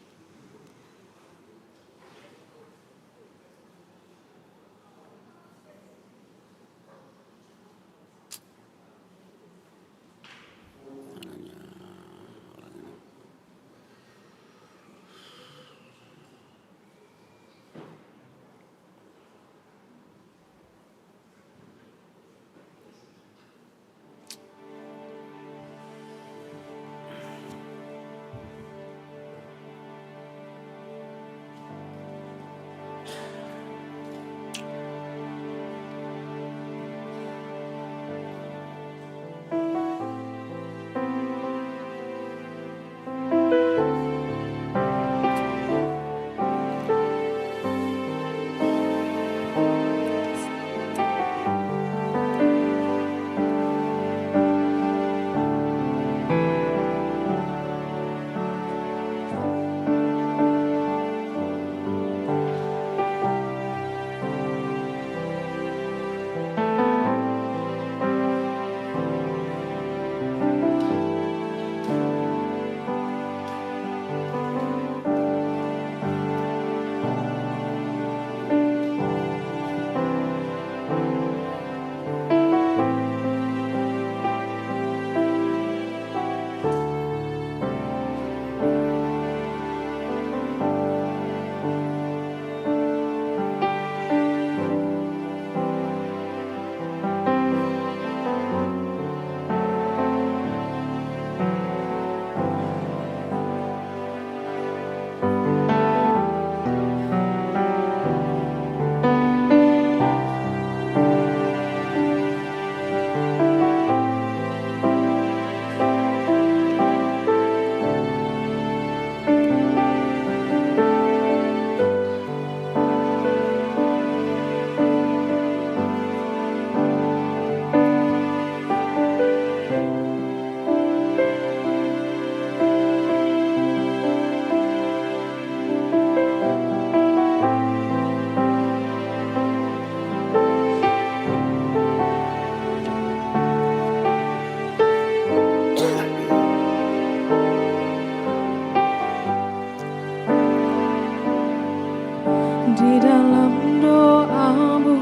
Di dalam doamu,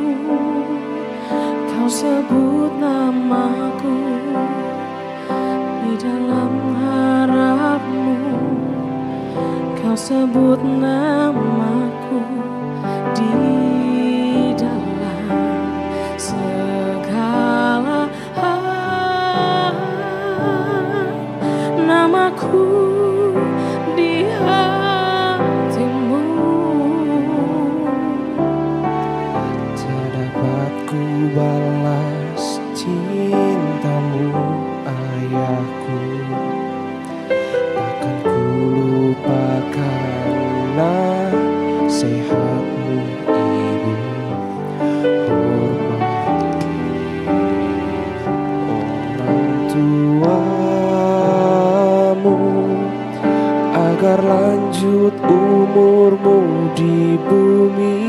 kau sebut namaku. Di dalam harapmu, kau sebut namaku. Di dalam segala hal, namaku di hatimu. Tak dapat ku balas cintamu, ayahku. Takkan ku lupakan nasehatmu, ibu. Hormati orang tuamu, agar lanjut umurmu di bumi.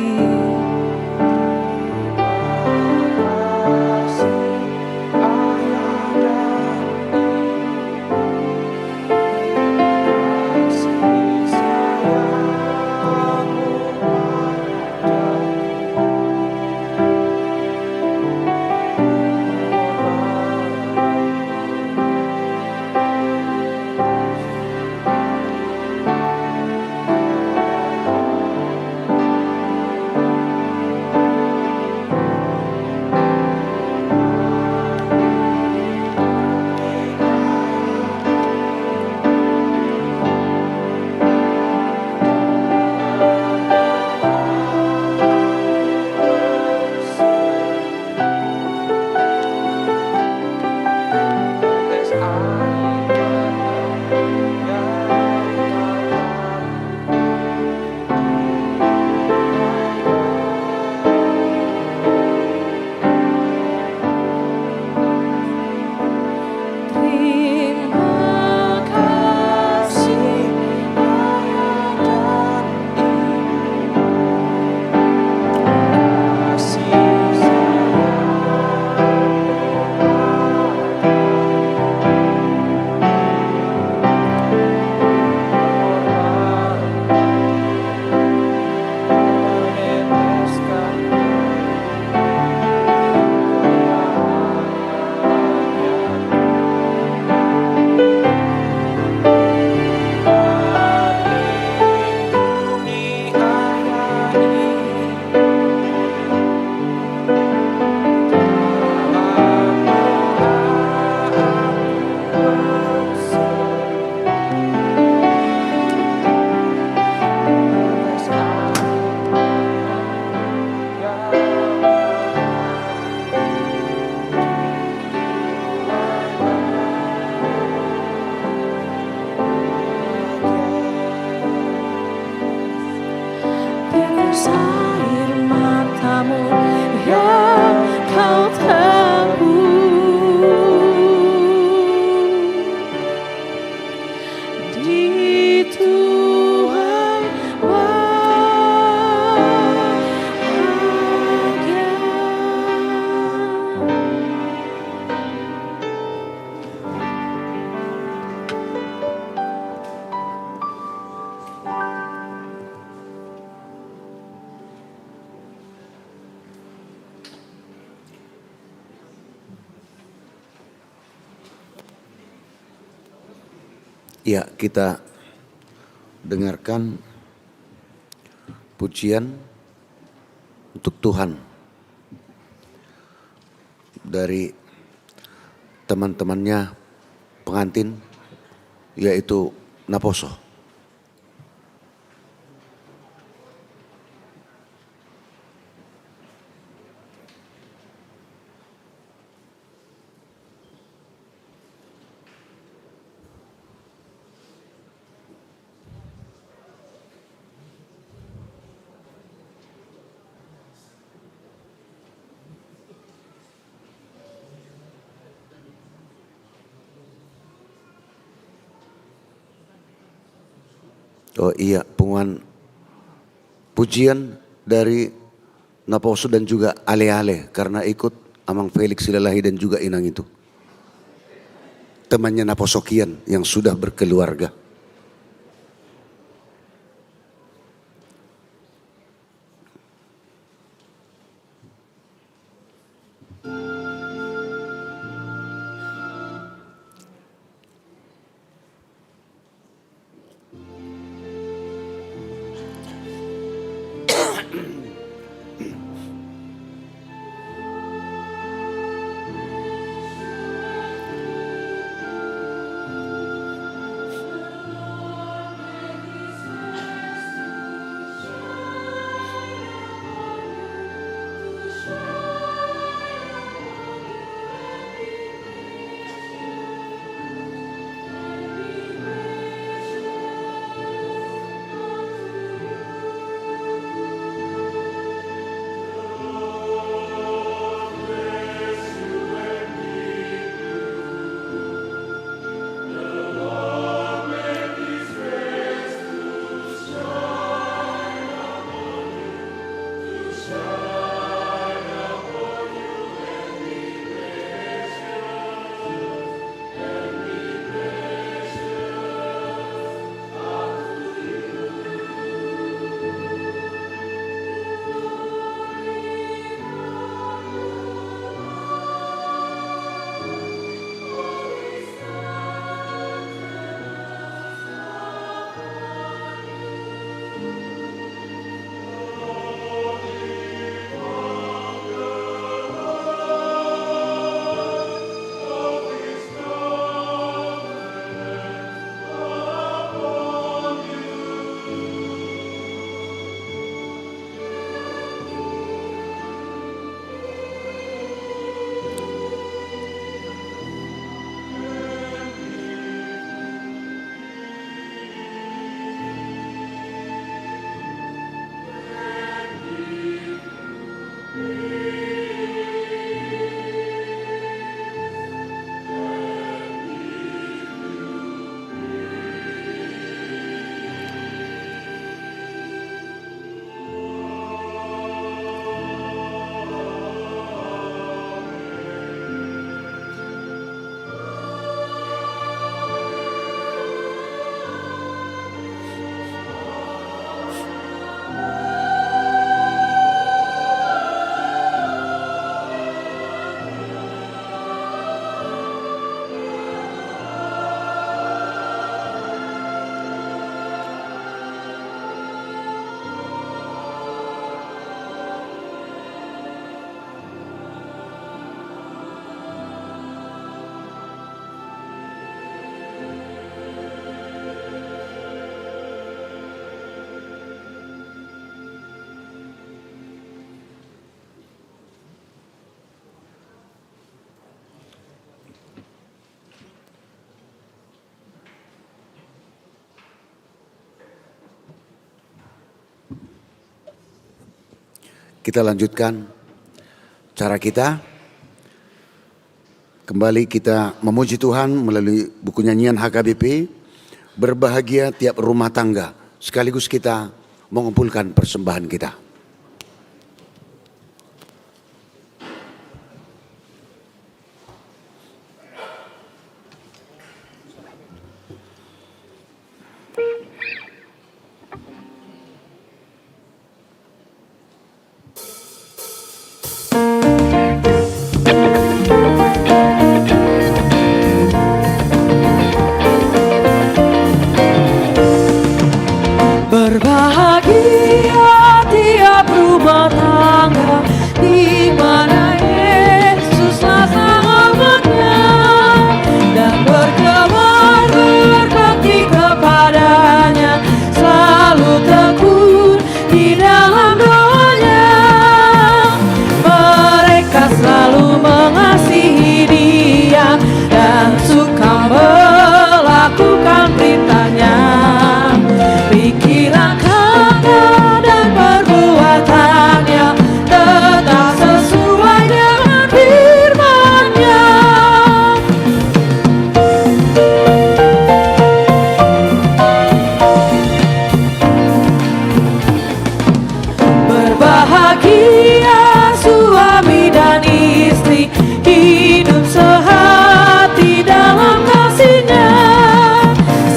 Air matamu yang kau tebus di tuai bahagia. Ya, kita dengarkan pujian untuk Tuhan dari teman-temannya pengantin, yaitu Naposo. Oh iya, punguan pujian dari Naposo dan juga ale-ale, karena ikut Amang Felix Silalahi dan juga Inang itu. Temannya Naposo Kian yang sudah berkeluarga. Kita lanjutkan acara kita. Kembali kita memuji Tuhan melalui buku nyanyian H K B P. Berbahagia tiap rumah tangga. Sekaligus kita mengumpulkan persembahan kita. Berbahagia tiap rumah tangga di mana Yesuslah selamatnya, dan bergemar berbakti kepada-Nya, selalu tekun di dalam doa-Nya. Mereka selalu mengasihi Dia dan suka melakukan perintah-Nya. Pikiran, kata, dan perbuatan-Nya tetap sesuai dengan firman-Nya. Berbahagia suami dan istri, hidup sehati dalam kasih-Nya.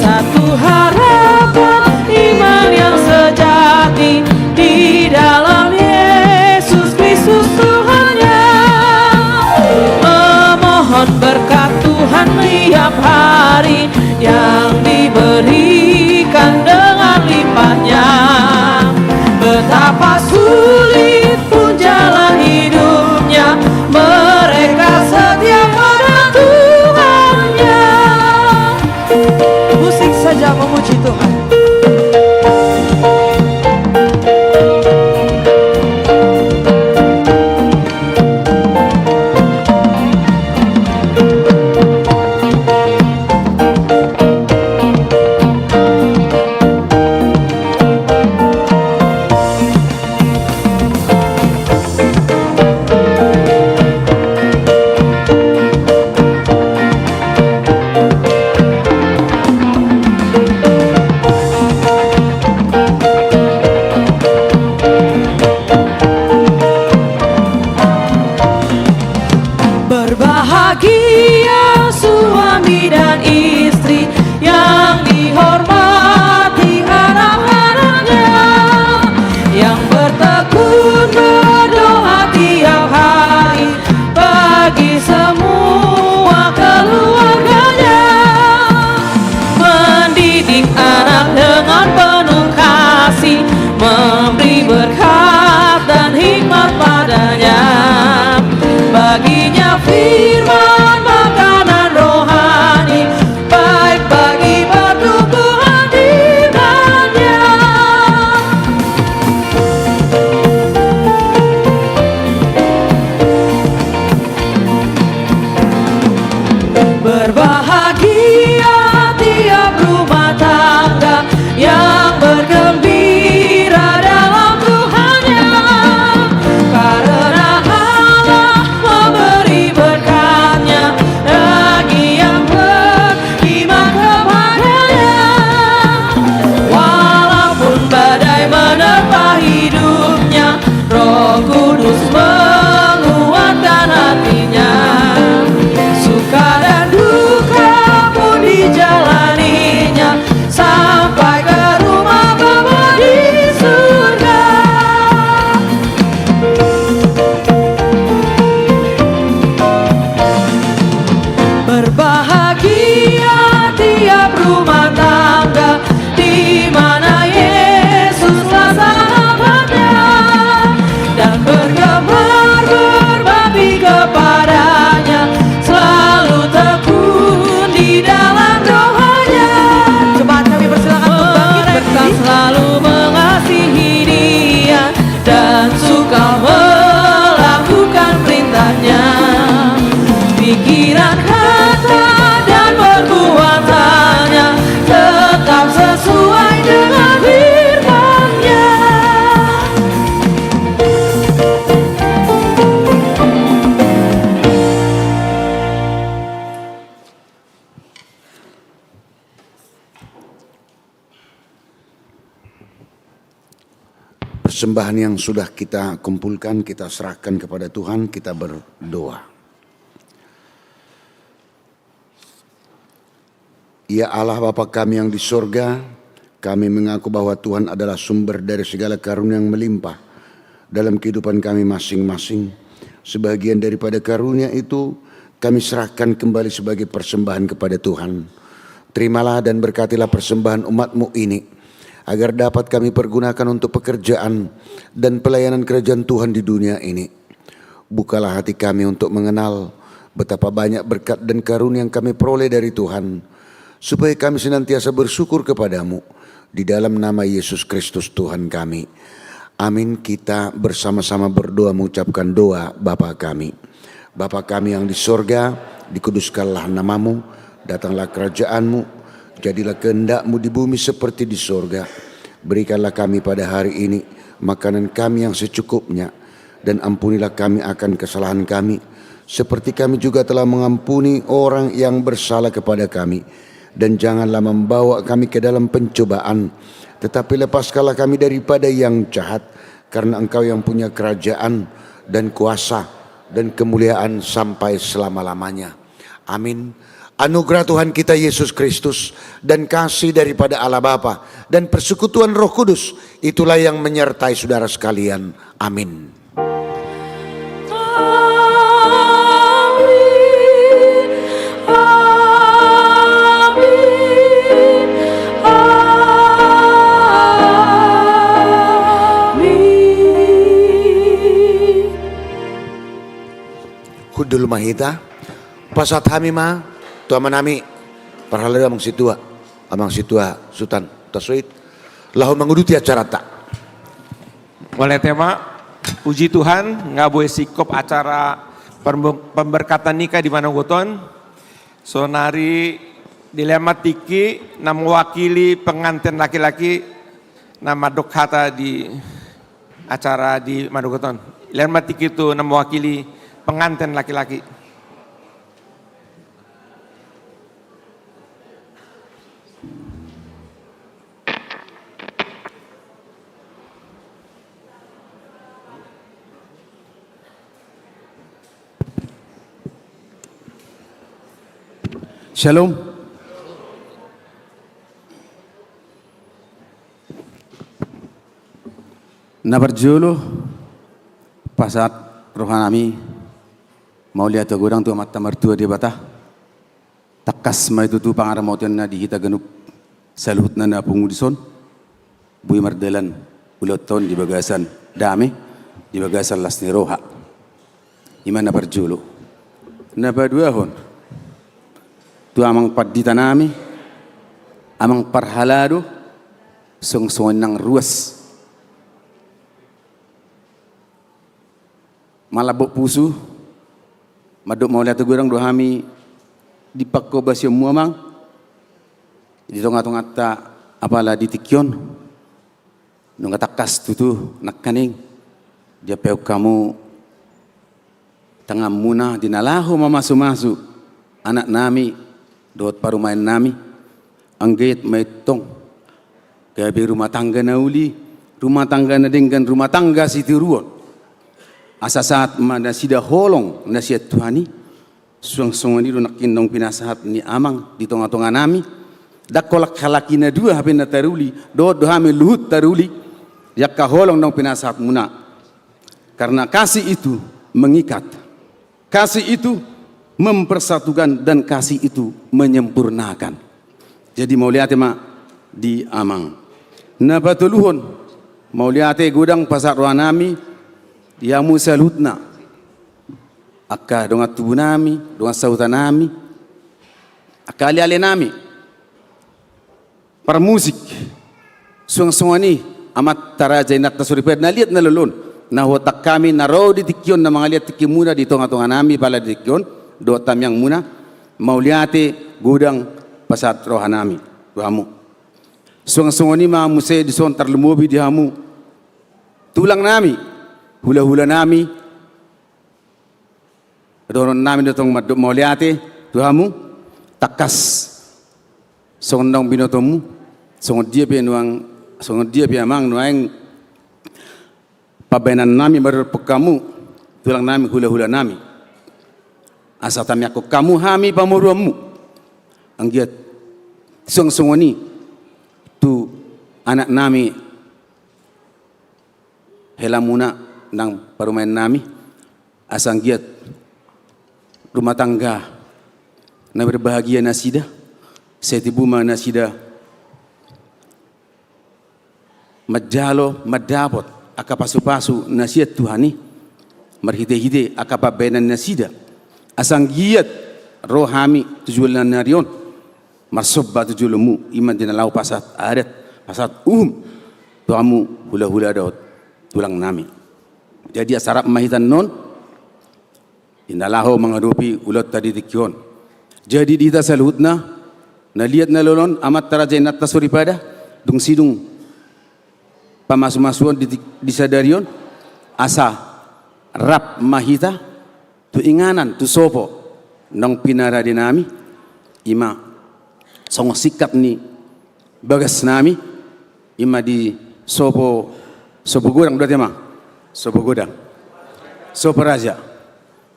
Satu harapan, iman yang sejati di dalam Yesus Kristus Tuhan-Nya. Memohon berkat Tuhan tiap hari yang diberikan dengan limpahnya. Betapa sulit pun jalan hidupnya, mereka setia pada Tuhannya. Musik saja memuji Tuhan. Berbahagia suami dan istri yang dihormati anak-anaknya, yang bertekun berdoa tiap hari bagi semua keluarganya, mendidik anak dengan penuh kasih, memberi berkat dan hikmat padanya. Baginya firman makanan rohani, baik bagi pertumbuhan imannya. Berbahagia tiap rumah tangga yang bergembira dalam Tuhannya, karena Allah memberi berkat Persembahan yang sudah kita kumpulkan, kita serahkan kepada Tuhan, kita berdoa. Ya Allah, Bapa kami yang di sorga, kami mengaku bahwa Tuhan adalah sumber dari segala karunia yang melimpah dalam kehidupan kami masing-masing. Sebagian daripada karunia itu kami serahkan kembali sebagai persembahan kepada Tuhan. Terimalah dan berkatilah persembahan umat-Mu ini, agar dapat kami pergunakan untuk pekerjaan dan pelayanan kerajaan Tuhan di dunia ini. Bukalah hati kami untuk mengenal betapa banyak berkat dan karunia yang kami peroleh dari Tuhan, supaya kami senantiasa bersyukur kepada-Mu, di dalam nama Yesus Kristus Tuhan kami. Amin. Kita bersama-sama berdoa mengucapkan doa Bapa kami. Bapa kami yang di sorga, dikuduskanlah nama-Mu, datanglah kerajaan-Mu, jadilah kehendak-Mu di bumi seperti di sorga. Berikanlah kami pada hari ini makanan kami yang secukupnya, dan ampunilah kami akan kesalahan kami, seperti kami juga telah mengampuni orang yang bersalah kepada kami. Dan janganlah membawa kami ke dalam pencobaan, tetapi lepaskanlah kami daripada yang jahat, karena Engkau yang punya kerajaan dan kuasa dan kemuliaan sampai selama-lamanya. Amin. Anugerah Tuhan kita Yesus Kristus dan kasih daripada Allah Bapa dan persekutuan Roh Kudus, itulah yang menyertai saudara sekalian. Amin. Amin. Amin. Amin. Hundul ma hita. Pasahat hami ma tu amanami parhalado, amang sintua, amang sintua Sutan Tasoit, laho manguduti acaranta. Mauliate ma. Puji Tuhan, nga boi singkop acara pembe-, pemberkatan nikah di manogot on. Sonari dilehon ma tingki na mewakili pengantin laki-laki na mandok hata di acara di manogot on. Lehon ma tingki tu na mewakili pengantin laki-laki. Shalom. Na parjolo, pasahat rohanami mauliate godang tu Amanta Martua Debata. Tangkas ma i tutu pangaramateonna di hita ganup saluhutna na pungu dison, boi mardalan ulaonta on di bagasan dame, di bagasan las ni roha. I ma na parjolo. Na paduahon, tu amang panditanami, amang parhalado, songon-songon nang ruas malambok pusu, mandok mauliate godang do hami di panghobasionmu, amang, di tonga-tonganta apala di tingki on. Nunga tangkas tutu nangkaning diampehon hamu tanganmuna di na laho mamasu-masu anaknami dohot parumaennami, anggiat ma i tong gabe rumah tangga na uli, rumah tangga na denggan, rumah tangga sitiruon. Asa sahat ma nasida holong na sian Tuhan i. Suang songon i do nangkin naung pinasahat ni amang di tonga-tonganami. Ndang holan halak i na dua hape na taruli, dohot do hami luhut taruli di angka holong naung pinasahatmuna. Karena kasih itu mengikat. Kasih itu mempersatukan dan kasih itu menyempurnakan. Jadi mauliate ma di amang. Na patoluhon, mauliate godang pasahat rohanami di hamu saluhutna, angka dongan tubunami, dongan sahutanami, angka alealenami, parmusik, suang songon i amanta raja, inanta soripada na liat na lolo on, na huontang hami na ro di tingki on, na mangaliat tingkimuna di tonga-tonganami pala di tingki on, dohot tangiangmuna, mauliate godang pasahat rohanami tu hamu. Suang songon i ma muse dison tarlumobi di hamu tulangnami, hulahulanami, dohononnami do tong mandok mauliate tu hamu. Tangkas songon naung binotomu, songon dia pe nuaeng, songon dia pe amang nuaeng pambahenan nami mardorpon hamu, tulang nami, hula-hula nami, asa tamiangkon hamu hami pamoruonmu. Anggiat suang songon i tu anak nami, helamuna nang parumaen nami, asa anggiat rumah tangga na berbahagia nasida, sai tubu ma nasida manjalo mandapot angka pasu-pasu na sian Tuhan i, marhite-hite angka pambahenan nasida, asa anggiat ro hami tu joloan ni ari on marsomba tu jolomu, i ma di na laho pasahat adat, pasahat uhum tu hamu hula-hula dohot tulang nami. Jadi asa rap ma hita annon di na laho mangadopi ulaonta di tingki on. Jadi di hita saluhutna, na liat na lolo on, amanta raja, inanta soripada, dung sidung pamasu-masuon di, di sadari on, asa rap ma hita tu inganan, tu sopo naung pinarade nami, i ma songon singkat ni bagas nami, i ma di sopo, sopo godang do ate ma, sopo godang, sopo raja.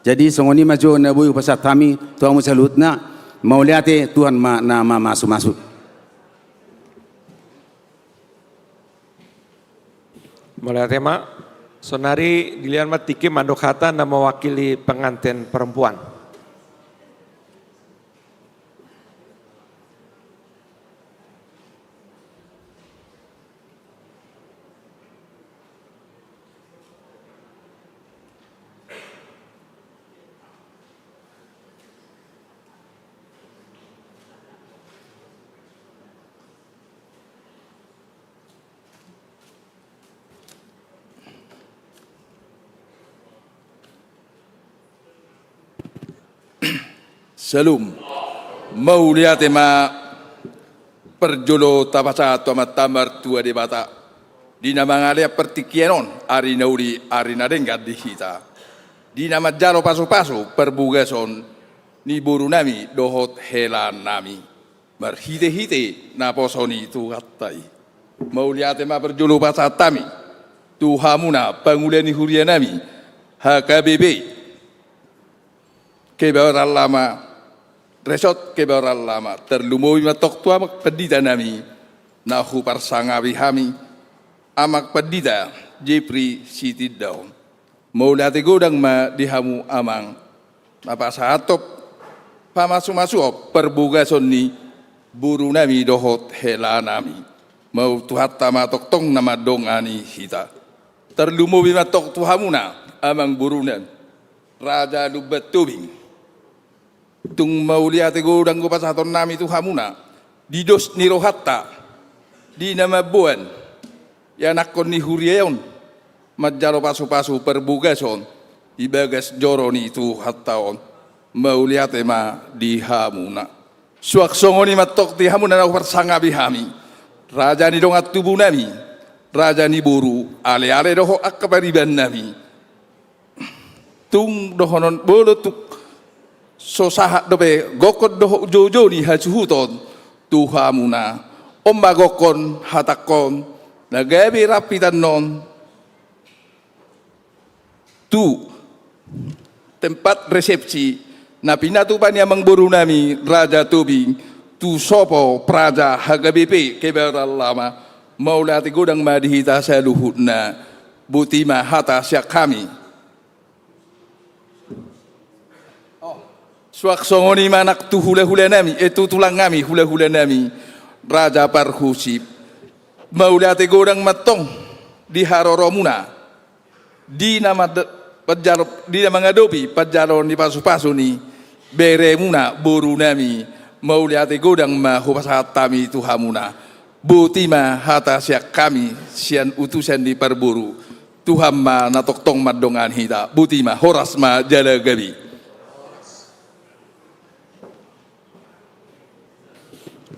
Jadi songon i ma jo na boi hupasahat hami tu hamu saluhutna. Mauliate, Tuhan ma na mamasu-masu. Mauliate ma. Saonari dilehon ma tingki mandok hata na mewakili pengantin perempuan. Syalom. Mauliate ma. Parjolo tapasahat tu Amanta Martua Debata, di na mangalean partingkian on, ari na uli, ari na denggan di hita, di na manjalo pasu-pasu parbogason ni boru nami dohot hela nami, marhite-hite naposo ni Tuhanta i. Mauliate ma parjolo pasahat hami tu hamuna pangula ni huria nami, H K B P Kebayoran Lama, Resort Kebayoran Lama, tarlumobi ma antong tu amang pandita nami na huparsangapi hami, Amang Pandita Jepri Sitindaon. Mauliate godang ma di hamu amang, na pasahathon pamasu-masuon parbogason ni boru nami dohot hela nami. Mau Tuhanta ma tongtong na mandongani hita. Tarlumobi ma antong tu hamuna amang boru nami, Raja Lumban Tobing. Tung mauliate godang do pasahaton nami tu hamuna, di dos ni rohanta, di na mamboan ianakhon ni huria on manjalo pasu-pasu parbogason di bagas joro ni Tuhanta on. Mauliate ma di hamuna. Suang songon i ma antong di hamuna na huparsangapi hami, raja ni dongan tubu nami, raja ni boru, ale-ale dohot angka pariban nami. Tung dohonon molo tung so sahat dope gokhon dohot joujou ni hasuhuton tu hamuna, on ma gokhon hatangkon na gabe rap hita annon tu tempat resepsi na pinatupa ni amang boru nami Raja Tobing tu sopo praja H K B P Kebayoran Lama. Mauliate godang ma di hita saluhutna. Boti ma hata sian hami. Suang songon i ma nang tu hula-hula nami, eh, tu tulang nami, hula-hula nami, Raja Parhusip. Mauliate godang ma antong di haroromuna di na mad-, panjalo, di na mangadopi panjaloon ni pasu-pasu ni beremuna boru nami. Mauliate godang ma hupasahat hami tu hamuna. Boti ma hata sian hami, sian utusan ni parboru. Tuhan ma na tongtong mandongani hita. Boti ma, horas ma jala gabe.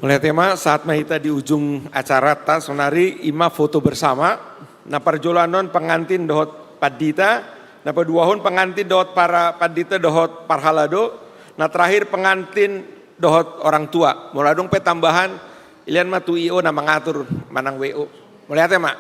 Mauliate ma, sahat ma hita di ujung acaranta saonari, i ma foto bersama. Na parjolo annon pengantin dohot pandita, na paduahon pengantin dohot para pandita dohot parhalado, na terakhir pengantin dohot orang tua. Molo adong pe tambahan, dilehon ma tu I O na mangatur manang W O. Mauliate ma.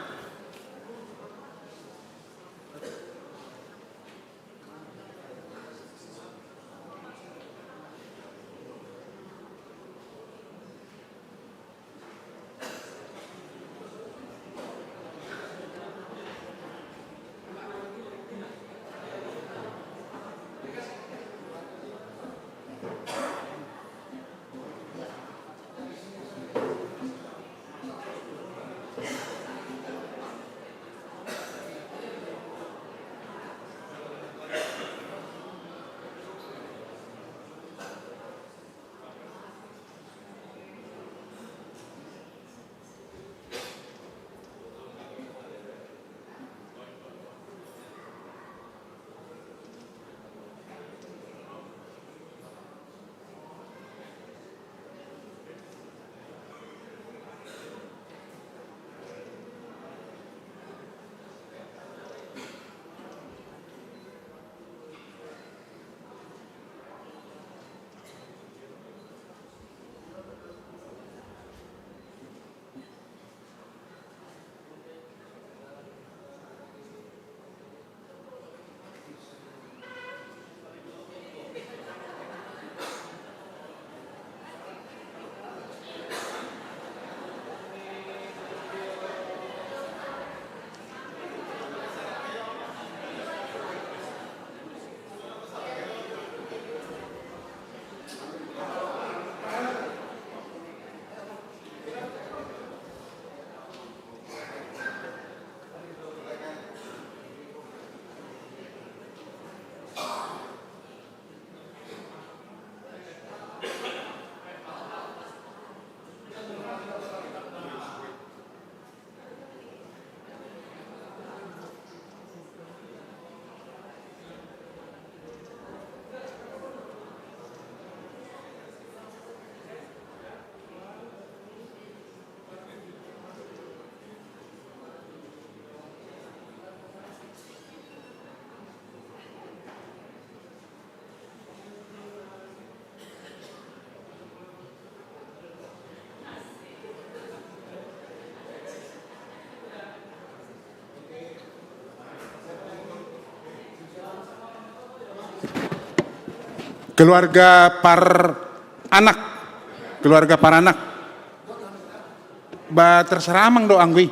Keluarga par anak. Keluarga par anak. Ba terserah amang do anggo i.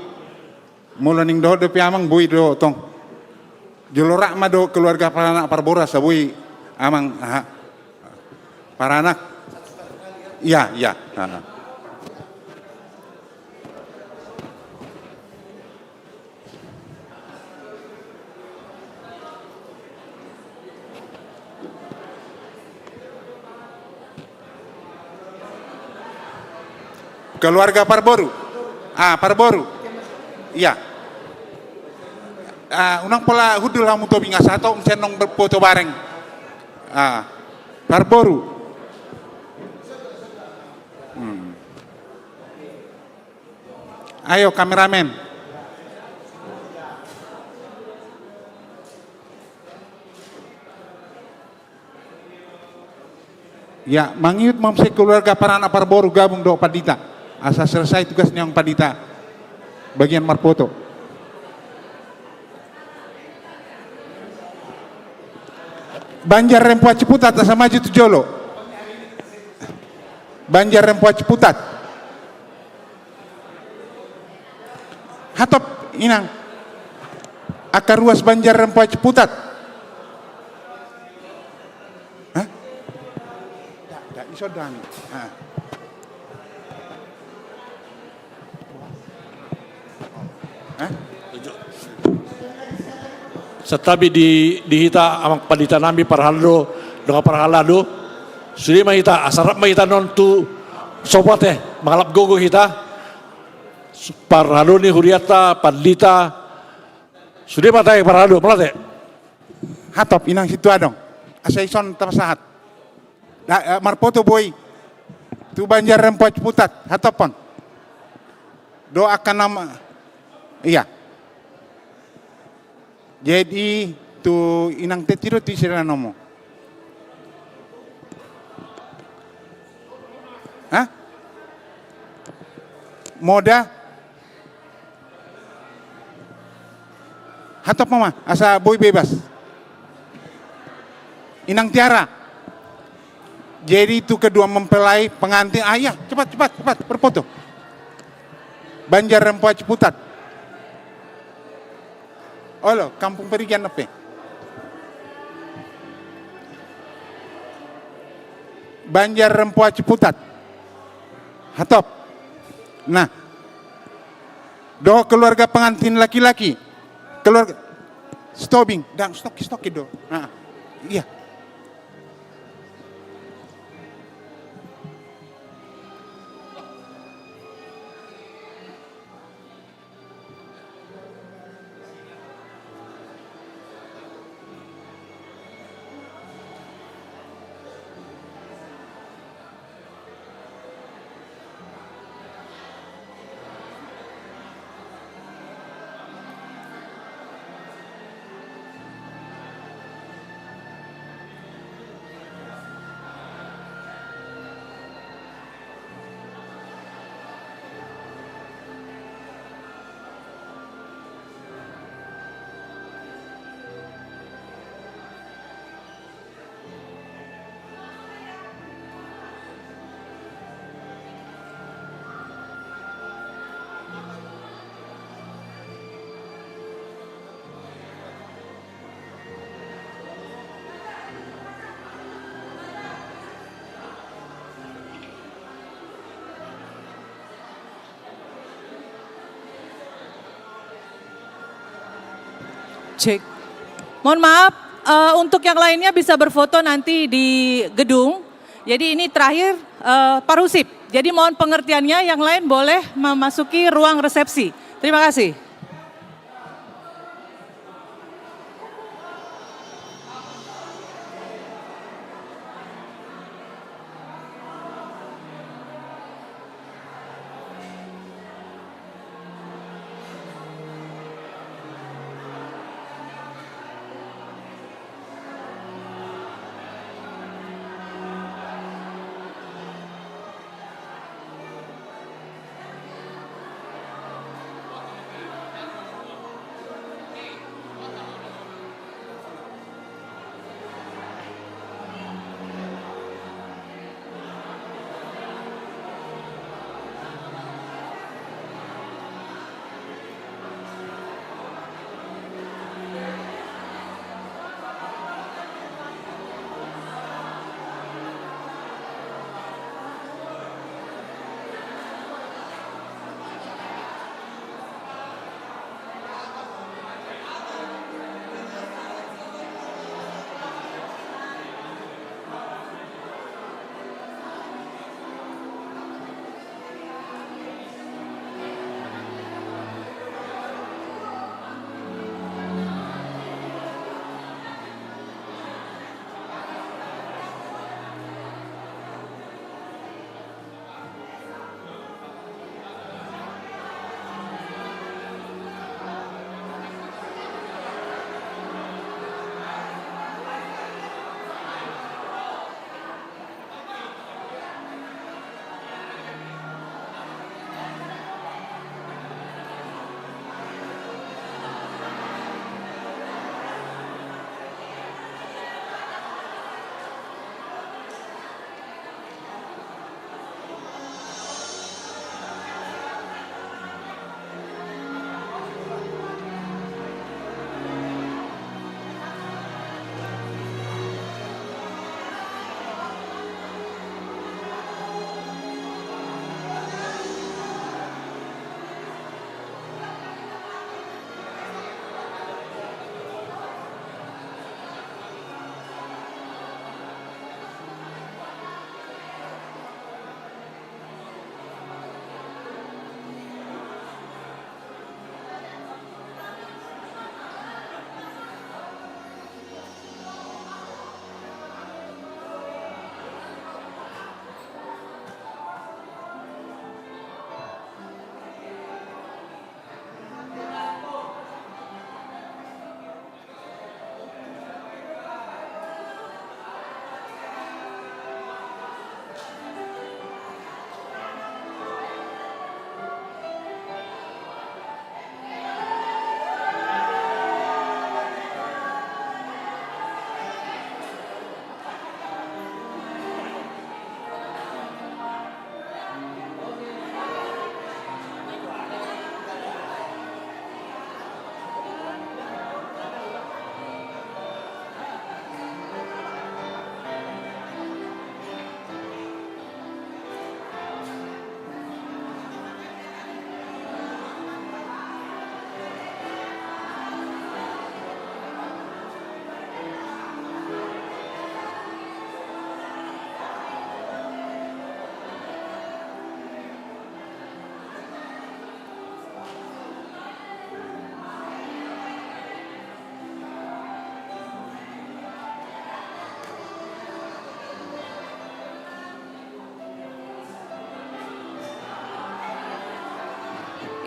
Molo naeng dohot dope amang, boi do tong. Jolo rap ma dohot keluarga par anak par boru, asa boi amang, aha. Par anak. Iya, iya. Ha. Keluarga par boru. Ah, par boru. Iya. Ah, unang pola hundul hamu Tobing, asa hatop muse annon marfoto bareng. Ah, par boru. Hmm. Ayo, kameramen. Ya, mangihut ma muse keluarga par anak par boru gabung dohot pandita. Asa selesai tugas ni amang pandita bagian marfoto. Banjar Rempoha Ciputat, asa maju tu jolo. Banjar Rempoha Ciputat. Hatop, inang. Angka ruas Banjar Rempoha Ciputat. Hah? Dak, dak, ison do hami. Ah. Hah? Santabi di, di hita amang pandita nami, parhalado, dongan parhalado. Sude ma hita, asa rap ma hita annon tu sopat, eh, mangalap gogo hita. Parhalado ni hurianta, pandita. Sude ma tahe parhalado, mauliate. Hatop, inang sintua adong. Asa ison tapasahat. Da, eh, marfoto boi. Tu Banjar Rempoha Ciputat, hatop on. Dohot angka nama. Iya. Jadi tu inang teti do tu isi danomu. Hah? Moda. Hatop ma, asa boi bebas. Inang Tiara. Jadi tu kedua mempelai pengantin, ah, iya, cepat, cepat, cepat, berfoto. Banjar Rempoha Ciputat. Olo, Kampung Perigian dope. Banjar Rempoha Ciputat. Hatop. Nah. Dohot keluarga pengantin laki-laki. Keluarga. Stobing, dang, stok, stok do. Nah, iya. Cek. Mohon maaf, eh, untuk yang lainnya bisa berfoto nanti di gedung. Jadi ini terakhir, eh, Parhusip. Jadi mohon pengertiannya, yang lain boleh memasuki ruang resepsi. Terima kasih.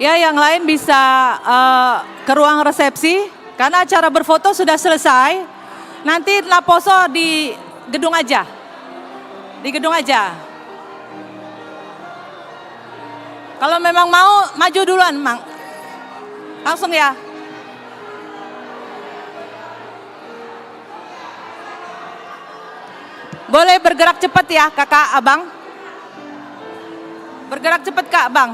Ya, yang lain bisa, eh, ke ruang resepsi, karena acara berfoto sudah selesai. Nanti naposo di gedung aja. Di gedung aja. Kalau memang mau, maju duluan, Mang. Langsung ya. Boleh bergerak cepat ya, Kakak, Abang. Bergerak cepat, Kak, Bang.